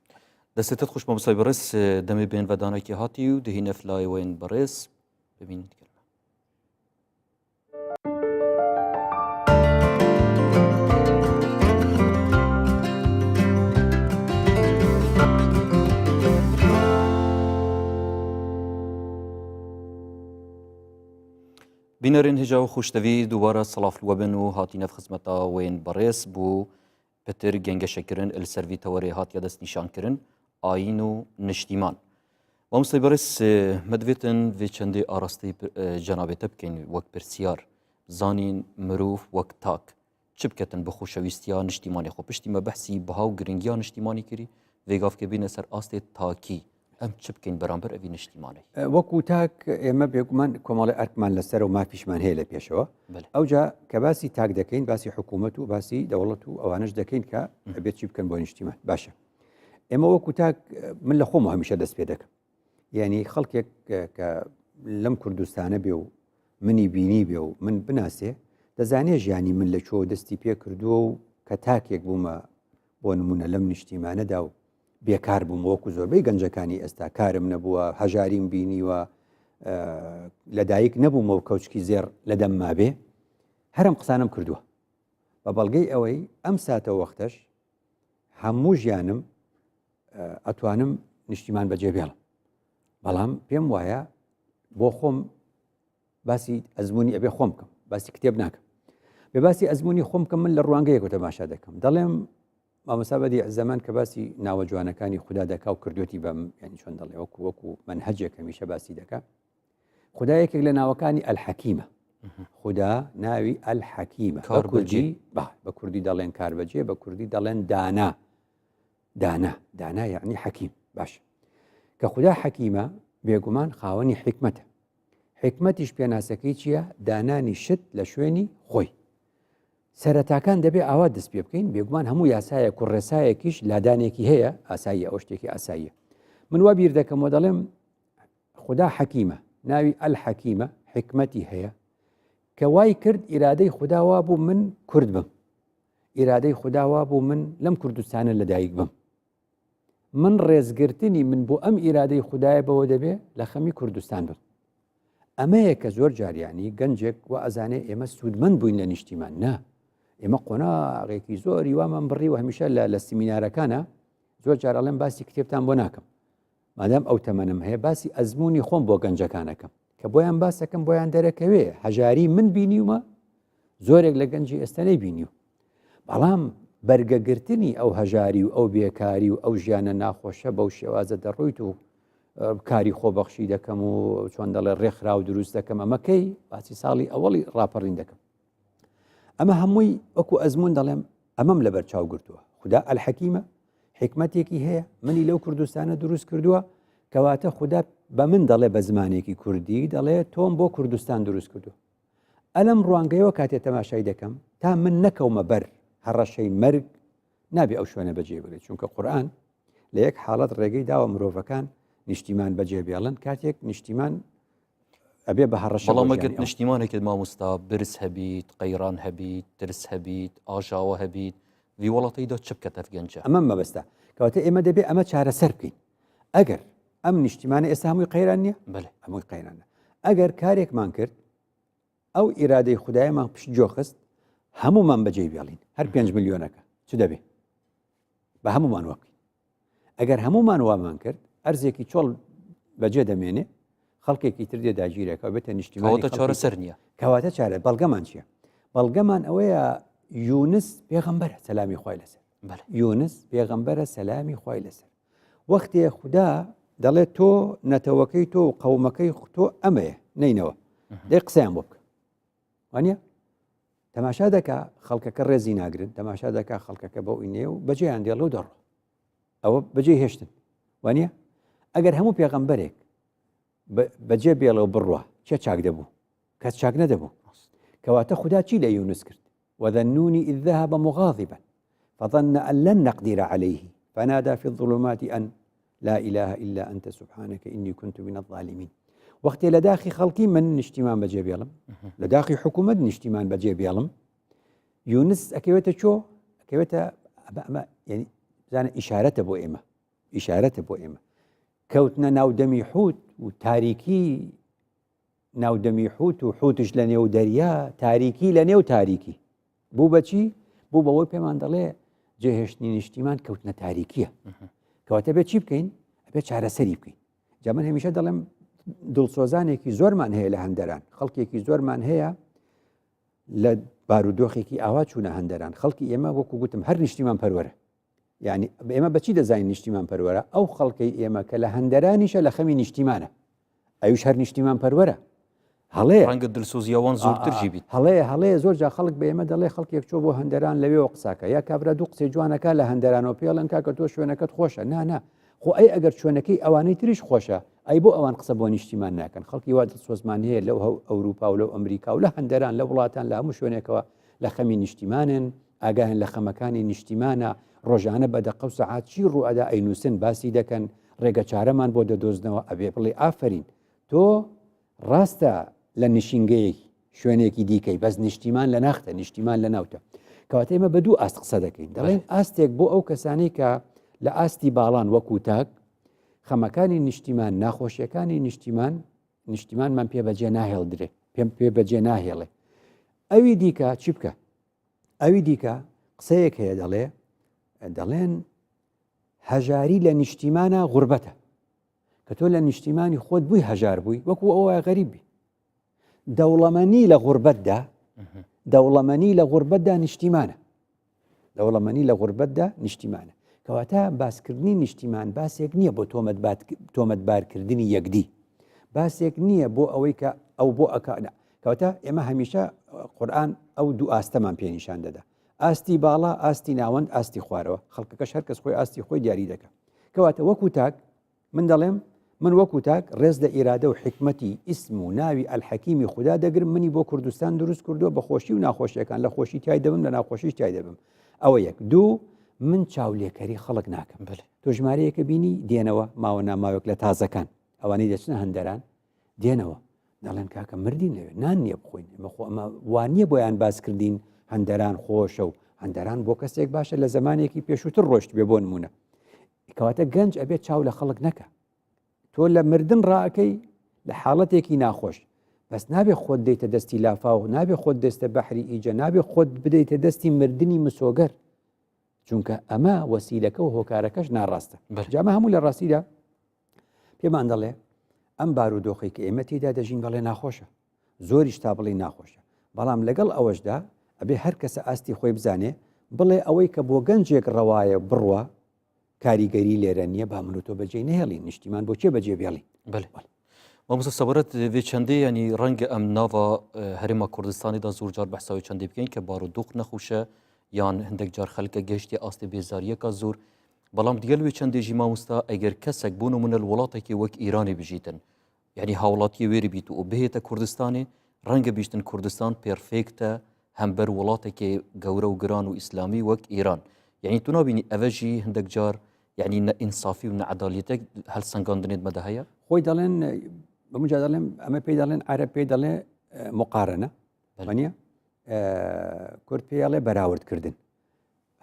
دەستێتت خوش مامۆستای بەڕێز دەمێ بێن ڤەدانەکی هاتی و دهینە فلایەوەین بەڕێز ببینین گەلمە. بینەرên hêja û xweştevî dubare silav li we bin û hatîne xizmeta wên berêz bû pitir gengeşekirin li ser vî tewerê hatiye destnîşankirin ayîn û niştîman. Mamostay berêz me divêtin vê çendê arasteyî cenabê te bikeyn wek pirsiyar zanîn mirov wek tak çi biketin bi xoşewîstiya niştîmanê xwe piştî me behsî biha û giringiya niştîmanî kirî vê gavkê bîne ser astê takî Em çi bikeyn beramber evî niştîmanê? Wekû tak ئێمە بێگومان کۆمەڵی ئەرکمان لەسەر و مافیشمان هەیە لە پێشەوە ئەوجا کە باسی تاک دەکەین باسی حکوومەت و باسی دەوڵەت و ئەوانش دەکەین کە ئەبێت چی بکەن بۆ نیشتیمان باشە ئێمە وەکو تاک من لە خۆم هەمیشە دەست پێ دەکەم یعنی خەڵکێک کە لەم کوردستانە بێ و منی بینی بێ و من بناسێ دەزانێ ژیانی من لە چۆ دەستی پێ کردووە و کە تاکێک بوومە بۆ نمونە لەم نیشتیمانەدا و بێکار بووم وەکو زۆربەی گەنجەکانی ئێستا کارم نەبووە هەژاریم بینیوە لەدایک نەبوومەوە کەوچکی زێڕ لە دەم مابێ هەرم قسانم کردووە بە بەڵگەی ئەوەی ئەم ساتە وەختەش هەموو ژیانم ئەتوانم نیشتیمان بەجێ بێڵم بەڵام پێم وایە بۆ خۆم باسی ئەزمموی ئەبێ خۆم بکەم باسی کتێب ناکەم بێ باسی ئەزمموی خۆم بکەم من لە ڕوانگەیەک تەماشا دەکەم دەڵێم مامۆستا بەدیع زەمان کە باسی ناوە جوانەکانی خودا دەکا و کردوێتی بەم یعنی چۆن دەڵێ وەکو وەکو مەنهەجێک هەمیشە باسی دەکا خودا یەکێک لە ناوەکانی ئەلحەکیمە خودا ناوی ئەلحەکیمە بە کوردی با بە کوردی دەڵێن کاربەجێ بە کوردی دەڵێن دانا دانا دانا یعنی حەکیم باش کە خودا حەکیمە بێگومان خاوەنی حکمتە حکمتیش پێناسەکەی چییە دانانی شت لە شوێنی خۆی سەرەتاکان دەبێ ئاوا دەست پێ بکەین، بێگومان هەموو یاسایەک و ڕێسایەکیش لادانێکی هەیە، ئاساییە، ئەوە شتێکی ئاساییە. من وا بیر دەکەمەوە دەڵێم خودا حەکیمە، ناوی ئەلحەکیمە، حیکمەتی هەیە، کە وای کرد ئیرادەی خودا وا بوو من کورد بم، ئیرادەی خودا وا بوو من لەم کوردستانە لەدایک بم. من ڕێزگرتنی من بۆ ئەم ئیرادەی خودایە بەوە دەبێ لە خەمی کوردستان بم. ئەمەیە کە زۆر جار یانی گەنجێک وا ئەزانێ ئێمە سوودمەند بووین لە نیشتیمان نا ئێمە قۆناغێکی زۆری وامان بڕی و هەمیشە لە لە سیمینارەکانە زۆر جار ئەڵێم باسی کتێبتان بۆ ناکەم مادام ئەو تەمەنم هەیە باسی ئەزمموی خۆم بۆ گەنجەکانەکەم کە بۆیان باسەکەم بۆیان دەرەکەوێ هەژاری من بینیومە زۆرێک لە گەنجی ئێستا نەیبینیوە بەڵام بەرگەگرتنی ئەو هەژاری و ئەو بێکاری و ئەو ژیانە ناخۆشە بەو شێوازە دەڕۆیت و کاری خۆبەخشی دەکەم و چۆن دەڵێ ڕێکخراو دروست دەکەم ئەمەکەی باسی ساڵی ئەوەڵی ڕاپەڕین دەکەم ئەمە هەمووی وەکو ئەزمون دەڵێم ئەمەم لەبەر چاو گرتووە خدا ئەلحەکیمە حکمتێکی هەیە منی لەو کوردستانە دروست کردووە کەواتە خدا بە من دەڵێ بە زمانێکی کوردی دەڵێ تۆم بۆ کوردستان دروست کردووە ئەلەم ڕوانگەیەوە کاتێ تەماشای دەکەم تا من نەکەومە بەر هەڕەشەی مەرگ نابێ ئەو شوێنە بەجێ بێڵێت چونکە قورئان لە یەک حاڵەت ڕێگەی داوە مرۆڤەکان نیشتیمان بەجێ بێڵن کاتێک نیشتیمان ئەبێ بە هەڕەشە بەڵام ئەگەر نیشتیمانێکت مامۆستا برس هەبیت قەیران هەبیت ترس هەبیت ئاژاوە هەبیت وی وڵاتەیدا چ بکەت ئەف گەنجە ئەمە مەبەستە کەواتە ئێمە دەبێ ئەمە چارەسەر بکەین ئەگەر ئەم نیشتیمانە ئێستا هەمووی قەیران نییە بەێ هەمووی قەیرانە ئەگەر کارێکمان کرد ئەو ئیرادەی خدایەمان پشت گوێ خست هەمومان بەجێ بێڵین هەر پێنج ملیۆنەکە چ دەبێ بە هەمومان وا بکەین ئەگەر هەمومان وامان کرد ئەرزێکی چۆڵ بەجێ دەمێنێ خەڵکێکی تر دێ داگیرەکە بێتە نیشتیمانی چارەسەر نییە کەواتە چارە بەڵگەمان چییە بەڵگەمان ئەوەیە یونس پێغەمبەرە سەلامی خوای لەسەر یونس پێغەمبەرە سەلامی خوای لەسەر وەختێ خودا دەڵێت تۆ نەتەوەکەی تۆ و قەومەکەی تۆ ئەمەیە نینەوە دەی قسەیان بۆ بکە وانە تەماشا دەکا خەڵکەکە ڕێزی ناگرن تەماشا دەکا خەڵکەکە بەو ئینێ و بەجێیان دێڵە و دەڕۆ ئەوە بەجێ هێشتن وانە ئەگەر هەموو پێغەمبەرێک بەجێ بێڵە و بڕوە چێ چاک دەبوو کەس چاک نەدەبوو کەواتە خودا چی لە یونس کرد وذا النون إذ ذهب مغاضبا فظن أن لن نقدر عليه فنادى في الظلمات أن. لا إله إلا أنت سبحانك إني كنت من الظالمين وەختێ لە داخی خەڵکی من نیشتیمان بەجێ بێڵم لە داخی حکوومەت نیشتیمان بەجێ بێڵم یونس ئەکەوێتە چۆ ئەکەوێتە ئەمە یعنی زانە ئیشارەتە بۆ ئێمە ئیشارەتە بۆ ئێمە کەوتنە ناو دەمی حوت و تاریکی ناو دەمی حوت و حوتش لە نێو دەریا تاریکی لە نێو تاریکی بوو بەچی بوو بەوەی پێمان دەڵێ جێهێشتنی نیشتیمان کەوتنە تاریکیە کەواتە بێ چی بکەین ئەبێ چارەسەری بکەین جا من هەمیشە دەڵێم دڵسۆزانێکی زۆرمان هەیە لە هەندەران خەڵکێکی زۆرمان هەیە لە بارودۆخێکی ئاوا چوونە هەندەران خەڵکی ئێمە وەکو گوتم هەر نیشتیمان پەروەرە یعنی ئێمە بەچی دەزانین نیشتیمان پەروەرە ئەو خەڵکەی ئێمە کە لە هەندەرانیشە لە خەمی نیشتیمانە ئەویش هەر نیشتیمان پەروەرە هەڵەیە ڕەنگە دلسۆزی ئەوان زۆرتر ژی بیت هەڵەیە هەڵەیە زۆر جا خەڵک بە ئێمە دەڵێ خەڵکێک چۆ بۆ هەندەران لەوێەوە قساکە یا کابرا دوو قسەی جوانەکە لە هەندەرانەوە پێڵێن کاکە تۆ شوێنەکەت خۆشە نا نا خۆ ئەی ئەگەر شوێنەکەی ئەوانەی تریش خۆشە ئەی بۆ ئەوان قسە بۆ نیشتیمان ناکەن خەڵکی وا دڵسۆزمان هەیە لەو ئەوروپا و لەو ئەمریکا و لە هەندەران لە وڵاتان لە هەموو شوێنێکەوە لە خەمی نیشتیمانن ئاگایان لە خەمەکانی نیشتیمانە ڕۆژانە بە دەقە و سەعات چی ڕوئەدا ئەینووسن باسی دەکەن ڕێگە چارەمان بۆ دەدۆزنەوە ئەبێ بڵێ ئافرین تۆ ڕاستە لە نشینگەیەک شوێنێکی دیکەی بەس نیشتیمان لە ناختە نیشتیمان لە ناوتە کەواتە ئێمە بە دوو ئاست قسە دەکەین دەڵێن ئاستێک بۆ ئەو کەسانی کە لە ئاستی باڵان وەکو تاک خەمەکانی نیشتیمان ناخۆشیەکانی نیشتیمان نیشتیمانمان پێ بەجێ ناهێڵدرێ پێم پێ بەجێ ناهێڵێ ئەوی دیکە چی بکە ئەوی دیکە قسەیەک هەیە دەڵێ دەڵێن هەژاری لە نیشتیمانە غوربەتە کە تۆ لە نیشتیمانی خۆت بووی هەژار بووی وەکو ئەوە غەریب بی دەوڵەمەنی لە غوربەتدا دەوڵەمەنی لە غوربەتدا نیشتیمانە دەوڵەمەنی لە غوربەتدا نیشتیمانە کەواتە باسکردنی نیشتیمان باسێک نییە بۆ تۆمەتبارکردنی یەکدی باسێک نییە بۆ ئەوەی کە ئەو بۆ ئەکانە کەواتە ئێمە هەمیشە قورآن ئەو دوو ئاستەمان پێنیشان دەدا ئاستی باڵا ئاستی ناوەند ئاستی خوارەوە خەڵکەکەش هەر کەس خۆی ئاستی خۆی دیاری دەکە کەواتە وەکو تاک من دەڵێم من وەکو تاک ڕێز لە ئیرادە و حکمەتی ئیسم و ناوی ئەلحەکیمی خودا دەگرم منی بۆ کوردستان دروست کردووە بە خۆشی و ناخۆشیەکان لە خۆشی تای دەبم لە ناخۆشیش تای دەبم ئەوە یەک دوو من چاولێکەری خەڵک ناکەم بەێ تۆ ژمارەیەکە بینی دێنەوە ماوە ناماوێک لە تازەکان ئەوانەی دەچنە هەندەران دێنەوە دەڵێن کاکە مردین لەوێ نان نییە بخۆین ئێمە خۆ ئەمە وانییە بۆیان باس کردین هەندەران خۆشە و هەندەران بۆ کەسێک باشە لە زمانێکی پێشووتر ڕۆشت بێ بۆ نمونە کەواتە گەنج ئەبێت چاو لە خەڵک نەکە تۆ لە مردن ڕاکەی لە حاڵەتێکی ناخۆش بەس نابێ خۆت دەیتە دەستی لافاو نابێ خۆت دەستە بەحری ئیجە نابێ خۆت بدەیتە دەستی مردنی مسۆگەر چونکە ئەمە وەسیلەکە و هۆکارەکەش ناڕاستە جامە هەموو لە ڕاستیدا پێمان دەڵێ ئەم بارودۆخی کە ئێمە تێدا دەژین بەڵێ ناخۆشە زۆریش تا بڵێ ناخۆشە بەڵام لەگەڵ ئەوەشدا ئەبێ هەر کەسە ئاستی خۆی بزانێ بڵێ ئەوەی کە بۆ گەنجێک ڕەوایە بڕوە کاریگەری لێرە نییە با من و تۆ بەجێ نهێڵین نیشتیمان بۆ کێ بەجێ بێڵین بەێ مامۆستا سەبارەت vê çendê yanî renge em nava herêma Kurdistanê da zor car behsa wê çendê bikin ke barûdox nexweş e yan hindek car xelke gehiştiye astê bêzariyeka zor بەڵام digel wê çendê jî mamosta eger kesek bo nimûne li welatekê wek Îranê bijîtin yanî hawlatiyê wêrî bît û bihête Kurdistanê renge bîştin Kurdistan pêrfêkt e hember welatekê gewre û giran û îslamî wek Îran. Yanî tu nabînî eve jî hindek car yanî ne însafî û ne edaliyetek helsengandinê di me de heye? خۆی دەڵێن بەمجا دەڵێن ئەمە پێی دەڵێن عەرەب پێی دەڵێ مقارنە وانە کورد پێی ئەڵێ بەراوردکردن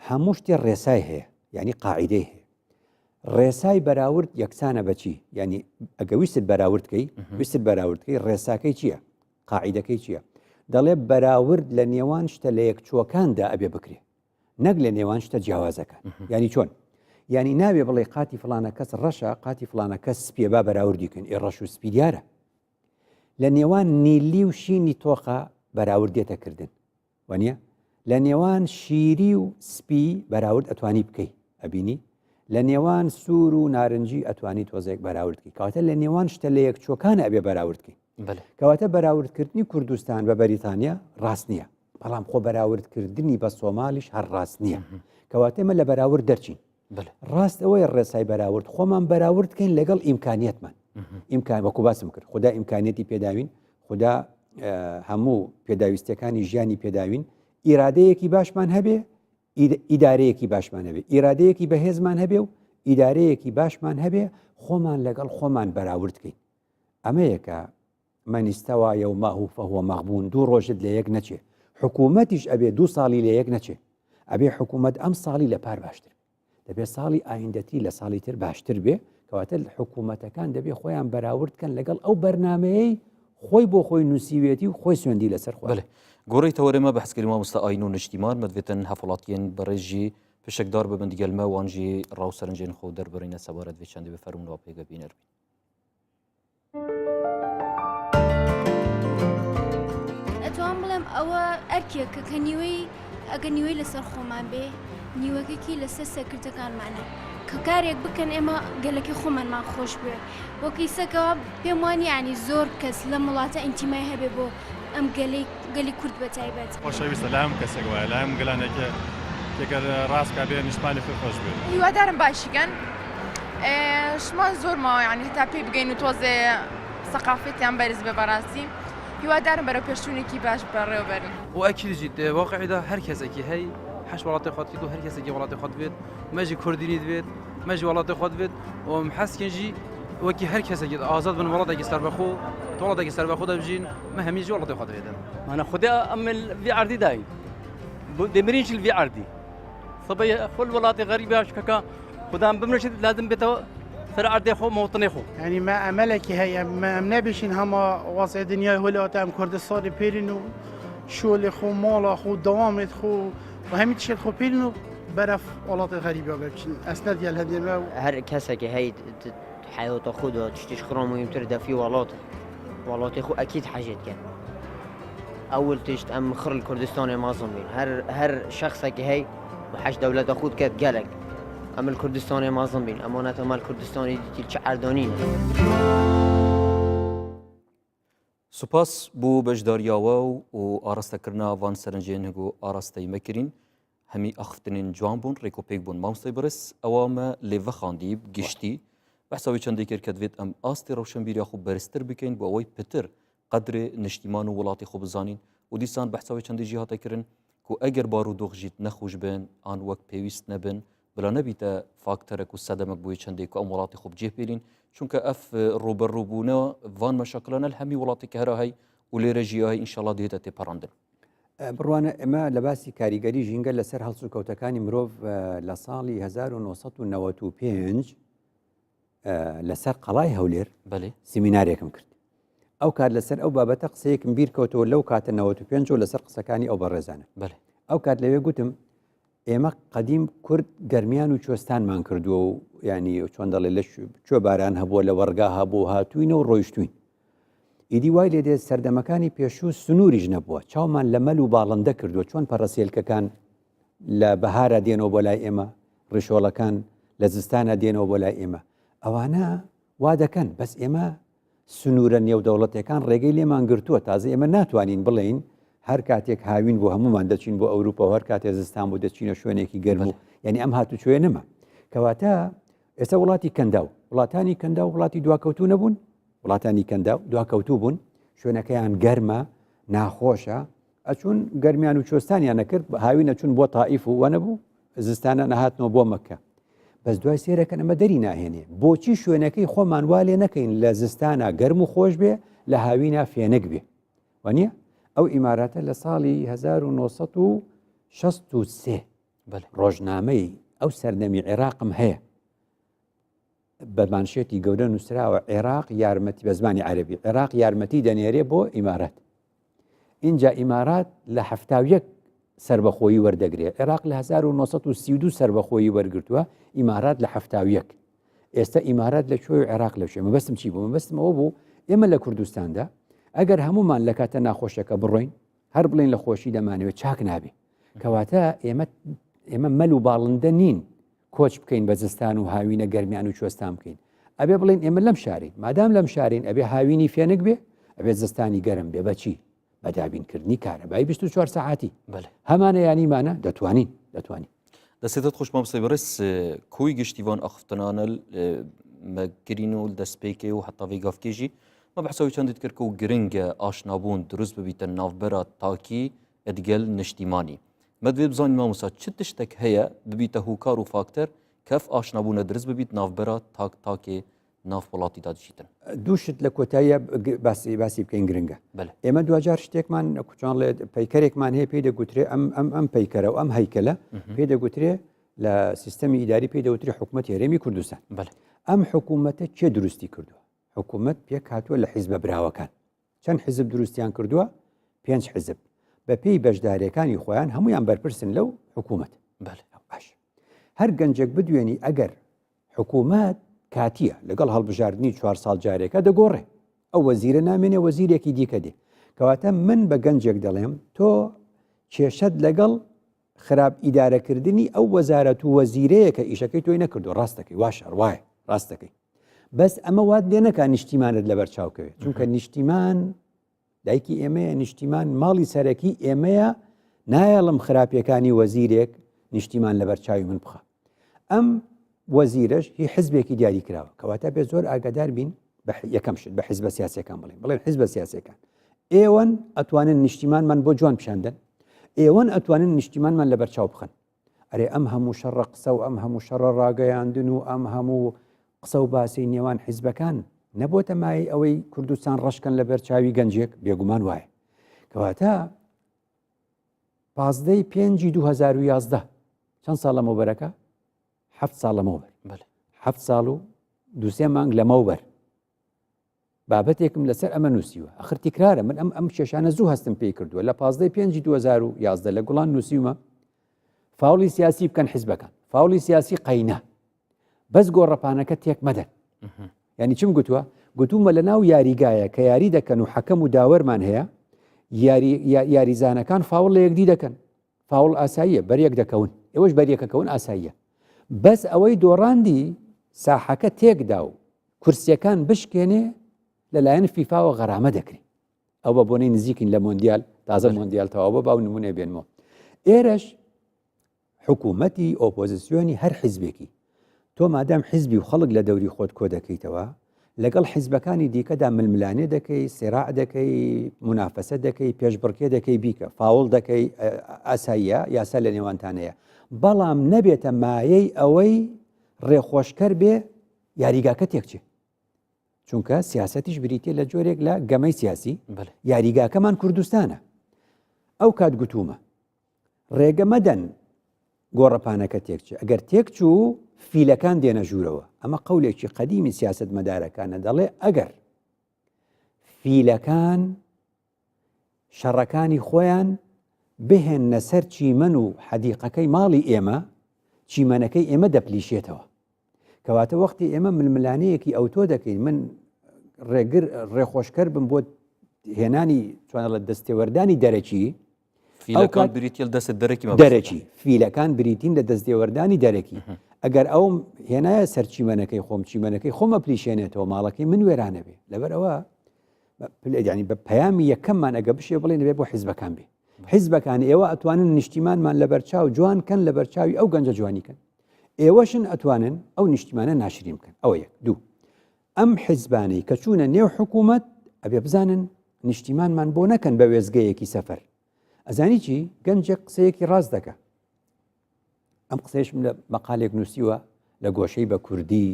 هەموو شتێ ڕێسای هەیە یعنی قاعدەی هەیە ڕێسای بەراورد یەکسانە بەچی یعنی ئەگە ویستت بەراورد کەی ویستت بەراورد کەی ڕێساکەی چییە قاعدەکەی چییە دەڵێ بەراورد لە نێوان شتە لە یەکچووەکاندا ئەبێ بکرێ نەک لە نێوان شتە جیاوازەکان ینی چۆن ینی ناوێ بڵێ قاتی فلانە کەس ڕەشە قاتی فلانە کەس سپیە با بەراوردی کەن ئێ ڕەش و سپی دیارە لە نێوان نیلی و شینی تۆقە بەراورد دێتە کردن وانە لە نێوان شیری و سپی بەراورد ئەتوانی بکەی ئەبینی لە نێوان سوور و نارنجی ئەتوانی تۆزێک بەراوردکەی کەواتە لە نێوان شتە لە یەک چۆکان ئەبێ بەراوردکەی کەواتە بەراوردکردنی کوردستان بە بەریتانیا ڕاست نییە بەڵام خۆ بەراوردکردنی بە سۆمالیش هەر ڕاست نییە کەواتە ئێمە لە بەراورد دەرچین ڕاست ئەوەیە ڕێسای بەراورد خۆمان بەراورد کەین لەگەڵ ئیمکانیەتمان ئیمکان وەکو باسم کرد خدا ئیمکانیەتی پێداوین خدا هەموو پێداویستەکانی ژیانی پێداوین ئیرادەیەکی باشمان هەبێ ئیدارەیەکی باشمان هەبێ ئیرادەیەکی بەهێزمان هەبێ و ئیدارەیەکی باشمان هەبێ خۆمان لەگەڵ خۆمان بەراورد کەین ئەمەیە کە من استوی یومه فهو مغبون دوو ڕۆژت لە یەک نەچێ حکوومەتیش ئەبێ دوو ساڵی لە یەک نەچێ ئەبێ حکوومەت ئەم ساڵی لە پار باشتر دەبێ ساڵی ئایندەتی لە ساڵی تر باشتر بێ کەواتە حکوومەتەکان دەبێ خۆیان بەراورد کەن لەگەڵ ئەو بەرنمەیەی خۆی بۆ خۆی نووسیوێتی و خۆی سوێندی لەسەر خۆ بەێ گۆڕی تەوەرێمە بەحسکردی مامۆستا ئاین و نیشتیمان مەدوێتن هەفڵاتیان بەڕێژی پشکدار ببن دیگەلمە وانژی ڕاو سەرنجێن خۆ دەربڕینە سەبارەت وێ چەندی بفەرمونەوە پێگە بینەر بین. ئەتوان بڵێم ئەوە ئەرکێکە کە نیوەی ئەگەر نیوەی لەسەر خۆمان بێ نیوەکەکی لەسەر سەرکردەکانمانە کە کارێک بکەن ئێمە گەلەکەی خۆمانمان خۆش بوێ وەک ئیسەکەەوە پێم وانی ینی زۆر کەس لەم وڵاتە ئینتیمای هەبێ بۆ ئەم گەلی گەلی کورد بە تایبەت. خۆشەویستە لای هەموو کەسێک وایە لای هەموو گەلانێک کە ڕاست کا بێ نیشتمانی خۆی خۆش بێت. هیوادارم باشی کەن شمان زۆر ماوە یعنی هەتا پێی بگەین و تۆزێ سەقافەتیان بەرز بێ بەڕاستی هیوادارم بەرەو پێشچوونێکی باش بەڕێوە بەرن. و ئەکید ژی دە واقعیدا هەر کەسێکی هەی حەش وڵاتی خۆت کرد و هەر کەسێکی وڵاتی خۆت بێت مەژی کوردینی بێت مەژی وڵاتی خۆت بێت و حەسکن ژی وەکی هەر کەسێکی ئازاد بن وڵاتێکی سەربەخۆ وڵاتێکی سەربەخۆ دەبژین مە هەمی ژی وڵاتی خۆت بێتن. مانا خودێ ئەم ڤی عەردی داین دەمرین ڤی عەردی سبەی خۆل وڵاتی غەریبە شکەکە خودام بمرشت لازم بێتەوە سەر عەردێ خۆ مەوتنێ خۆ. یعنی ما ئەمەلێکی هەیە ما ئەم نەبیشین هەمە وەزع دنیای هولات ئەم کوردستانی پێرین و شۆلی خۆ ماڵا خۆ دەوامێت خۆ و هەمی تشێت خۆ پێرین و بەرەف وڵاتی غەریبە بچین ئەسنەد یەل هەندێ هەر کەسێکی هەی حیاتە خود و تشتیش خرا مهمتر دەفی وڵات وڵاتی خو ئەکید حەژێت کەن ئەول تشت ئەم خڕ کوردستانی مازن بین هەر هەر شخصێکی هەی و حەش دەولەتە خود کەت گەلک ئەم کوردستانی مازن بین ئەمانەتە مال کوردستانی دیتیل چ ئەردانین. سوپاس بۆ بەشداریاوە و ئاراستەکردنا ڤان سەرنجێن هگو ئاراستەی مەکرین هەمی ئاخفتنین جوان بوون ڕێک و پێک بوون مامۆستای بەڕێز ئەوە مە لێ ڤەخاندی گشتی بەحساوی چەندی کرد کە دوێت ئەم ئاستی ڕەوشەنبیریا خو بەرزتر بکەین بۆ ئەوەی پتر قەدرێ نیشتیمان و وڵاتی خۆ بزانین و دیسان بەحساوی چەندی ژی هاتە کردن کو ئەگەر بارودۆخ ژیت نەخۆش بن ئان وەک پێویست نەبن بلا نەبیتە فاکتەرەک و سەدەمەک بۆی چەندێک و ئەم وڵاتی خۆ بجێ پێرین چونکە ئەف ڕوبەڕووبوونەوە ڤان مەشاکلانە هەمی وڵاتی کە هەرا هەی و لێرە ژیای ئینشاڵا دێتە تێپەڕاندن. بڕوانە ئێمە لە باسی کاریگەری ژینگە لەسەر هەڵسوکەوتەکانی مرۆڤ لە ساڵی 1995 لەسەر قەڵای هەولێر سیمینارێکم کرد ئەو کات لەسەر ئەو بابەتە قسەیەکم بیر کەوتەوە لەو کاتە 95 و لەسەر قسەکانی ئەو بەڕێزانە ئەو کات لەوێ گوتم ئێمە قەدیم کورد گەرمیان و کوێستانمان کردووە و ینی چۆن دەڵێ لە کوێ باران هەبووە لە وەرگا هەبوو هاتوینە و ڕۆیشتوین ئیدی وای لێ دێت سەردەمەکانی پێشوو سنووریش نەبووە چاومان لە مەل و باڵندە کردووە چۆن پەڕەسێلکەکان لە بەهارە دێنەوە بۆ لای ئێمە ڕیشۆڵەکان لە زستانە دێنەوە بۆ لای ئێمە ئەوانە وا دەکەن بەس ئێمە سنوورە نێودەوڵەتەکان ڕێگەی لێمان گرتووە تازە ئێمە ناتوانین بڵێین هەر کاتێک هاوین بۆ هەمومان دەچین بۆ ئەوروپا و هەر کاتێ زستان بۆ دەچینە شوێنێکی گەرم و یعنی ئەم هاتوچۆیە نەما کەواتە ئێستا وڵاتی کەنداو وڵاتانی کەنداو وڵاتی دواکەوتوو نەبوون وڵاتانی کەنداو دواکەوتوو بوون شوێنەکەیان گەرمە ناخۆشە ئەچون گەرمیان و چۆستانیان نەکرد هاوی نەچون بۆ تائیف و وەنەبوو زستانە نەهاتنەوە بۆ مەکە بەس دوای سێرەکەن ئەمە دەری ناهێنێ بۆچی شوێنەکەی خۆمان وا لێ نەکەین لە زستانە گەرم و خۆش بێ لە هاوینا فێنک بێ وانە ئەو ئیماراتە لە ساڵی 1963 ڕۆژنامەی ئەو سەردەمی عێراقم هەیە بە مانشێتی گەورە نووسراوە عێراق یارمەتی بە زمانی عەربی عێراق یارمەتی دەنێرێ بۆ ئیمارات اینجا ئیمارات لە 71 سربەخۆیی وەردەگرێ عێراق لە 1932 سربەخۆیی وەرگتووە ئیمارات لە 71 ئێستا ئیمارات لە کوێ و عێراق لە کوێ مەبەستم چی بوو مەبەستم ئەوە بوو ئێمە لە کوردستاندا ئەگەر هەمومان لە کاتە ناخۆشەکە بڕۆین هەر بڵێن لە خۆشی دەمانەوێت چاک نابێ کەواتە ئێمە ئێمە مەل و باڵندە نین کۆچ بکەین بە زستان و هاوینە گەرمیان و کوێستان بکەین ئەبێ بڵێن ئێمە لەم شارین مادام لەم شارین ئەبێ هاوینی فێنک بێ ئەبێ زستانی گەرم بێ بەچی بە دابینکردنی کارەبای 24 سەعاتی هەمانە یانیمانە دەتوانین دەتوانین دەسێتت خوش مامۆستای بەڕێز کۆی گشتی وان ئاخفتنانە مە کرین و دەستپێکێ و حتا وی گافکێژی مە بەحساوی چەندت کرد و گرنگە ئاشنابوون دروست ببیتە ناوبەرە تاکی ئەدگەل نیشتیمانی مە دوێ بزانین مامۆستا چ تشتێک هەیە ببیتە هوکار و فاکتەر. کەف ئاشنابوونە درست ببیت ناڤبەرا تاک تاکێ ناڤ وڵاتی دا دژیتن. دوو شت لە کۆتاییە باسی باسی بکەین گرنگە. بەلێ. ئێمە دواجار شتێکمان کوچان ڵێ پەیکەرێکمان هەیە پێی دەگوترێ ئەم ئەم ئەم پەیکەرە و ئەم هەیکەلە پێی دەگوترێ لە سیستەمی ئیداری پێی دەوترێ حکوومەتی هەرێمی کوردستان. بەلێ. ئەم حکوومەتە کێ دروستی کردووە؟ حکوومەت پێک هاتووە لە حیزبە براوەکان. چەند حیزب دروستیان کردووە؟ پێنج حیزب. بە پێی بەشداریەکانی خۆیان هەمویان بەرپرسن لەو حکوومەت. بەلێ. باش. هەر گەنجێک بدوێنی ئەگەر حکوومەت کاتیە لەگەڵ هەڵبژاردنی چوار ساڵ جارێکە دەگۆڕێ ئەو وەزیرە نامێنێ وەزیرێکی دیکە دێ کەواتە من بە گەنجێک دەڵێم تۆ کێشەت لەگەڵ خراپ ئیدارەکردنی ئەو وەزارەت و وەزیرەیە کە ئیشەکەی تۆی نەکردو ڕاستەکەی واشە وایە ڕاستەکەی بەس ئەمە وات لێ نەکا نیشتیمانت لەبەر چاوکەوێت چونکە نیشتیمان دایکی ئێمەیە نیشتیمان ماڵی سەرەکی ئێمەیە نایەڵم خراپیەکانی وەزیرێک نیشتیمان لەبەر چاوی من بخە ئەم وەزیرەش هی حزبێکی دیاری کراوە کەواتە بێ زۆر ئاگادار بین بە یەکەم شت بە حزبە سیاسەکان بڵێن بڵێن حزبە سیاسەکان ئێوەن ئەتوانن نیشتیمانمان بۆ جوان پیشاندن ئێوەن ئەتوانن نیشتیمانمان لەبەر چاو بخەن ئەرێ ئەم هەموو شەڕە قسە و ئەم هەموو شەڕە ڕاگەیاندن و ئەم هەموو قسە و باسی نێوان حیزبەکان نەبۆتە مایەی ئەوەی کوردستان ڕەشکەن لەبەر چاوی گەنجێک بێگومان وایە کەواتە پازدەی پێنجی 2011 چەند ساڵ لەمەوبەرەکە هەفت ساڵ لەمەوبەر هەفت ساڵ و دوسێ مانگ لەمەوبەر بابەتێکم لەسەر ئەمە نووسیوە ئەخر تیکرارە من ئەم ئەم کێشانە زوو هەستم پێی کردووە لە پازدەی پێنجی 2011 لە گوڵان نووسیومە فاوڵی سیاسی بکەن حیزبەکان فاوڵی سیاسی قەینە بەس گۆڕەپانەکە تێک مەدەن یعنی چم گوتووە گوتومە لە ناو یاریگایە کە یاری دەکەن و حەکەم و داوەرمان هەیە یاریزانەکان فاوڵ لە یەکدی دەکەن فاوڵ ئاساییە بەریەک دەکەون ئێوەش بەریەکەکەون ئاساییە بەس ئەوەی دۆڕاندی ساحەکە تێکدا و کورسیەکان بشکێنێ لەلایەن فیفاوە غەرامە دەکرێت ئەو بە بۆنەی نزیکین لە مۆندیال تازە مۆندیال تەواو بە باو نمونێ بێنمەوە ئێرەش حکوومەتی ئۆپۆزیسیۆنی هەر حیزبێکی تۆ مادام حیزبی و خەڵک لە دەوری خۆت کۆ دەکەیتەوە، لەگەڵ حیزبەکانی دیکەدا ململانێ دەکەی، سیراع دەکەی، مونافەسە دەکەی، پێشبڕکێ دەکەی، بیکە، فاوڵ دەکەی، ئاساییە، یاسا لە نێوانتان هەیە، بەڵام نەبێتە مایەی ئەوەی ڕێخۆشکەر بێ یاریگاکە تێکچێ. چونکە سیاسەتیش بریتە لە جۆرێک لە گەمەی سیاسی، یاریگاکەمان کوردستانە. ئەو کات گوتوومە ڕێگە مەدەن گۆڕەپانەکە تێکچێ، ئەگەر تێکچوو فیلەکان دێنە ژوورەوە، ئەمە قەولێکی قەدیمی سیاسەتمەدارەکانە دەڵێ ئەگەر فیلەکان شەڕەکانی خۆیان بهێننە سەر چیمەن و حەدیقەکەی ماڵی ئێمە، چیمەنەکەی ئێمە دەپلیشێتەوە. کەواتە وەختی ئێمە ململانێیەکی ئەوتۆ دەکەین من ڕێگر ڕێخۆشکەر بم بۆ هێنانی چۆنەڵە دەستێوەردانی دەرەکی فیلەکان بریتە دەست دەرەکی دەرەکی فیلەکان بریتین لە دەستێوەردانی دەرەکی ئەگەر ئەوم هێنایە سەر چیمەنەکەی خۆم چیمەنەکەی خۆمە پلیشێنێتەوە ماڵەکەی من وێرانە بێ لەبەر ئەوە ینی بە پەیامی یەکەممان ئەگە بشێ بڵێن دەبێت بۆ حیزبەکان بێ حیزبەکان ئێوە ئەتوانن نیشتیمانمان لەبەرچاو جوان کەن لەبەرچاوی ئەو گەنجە جوانی کەن ئێوەشن ئەتوانن ئەو نیشتیمانە ناشرین بکەن ئەوە یەک دوو ئەم حیزبانەی کە چوونە نێو حکوومەت ئەبێ بزانن نیشتیمانمان بۆ نەکەن بە وێزگەیەکی سەفەر ئەزانی چی گەنجێک قسەیەکی ڕاست دەکە ئەم قسەیشم لە مەقالێک نووسیوە لە گۆشەی بە کوردی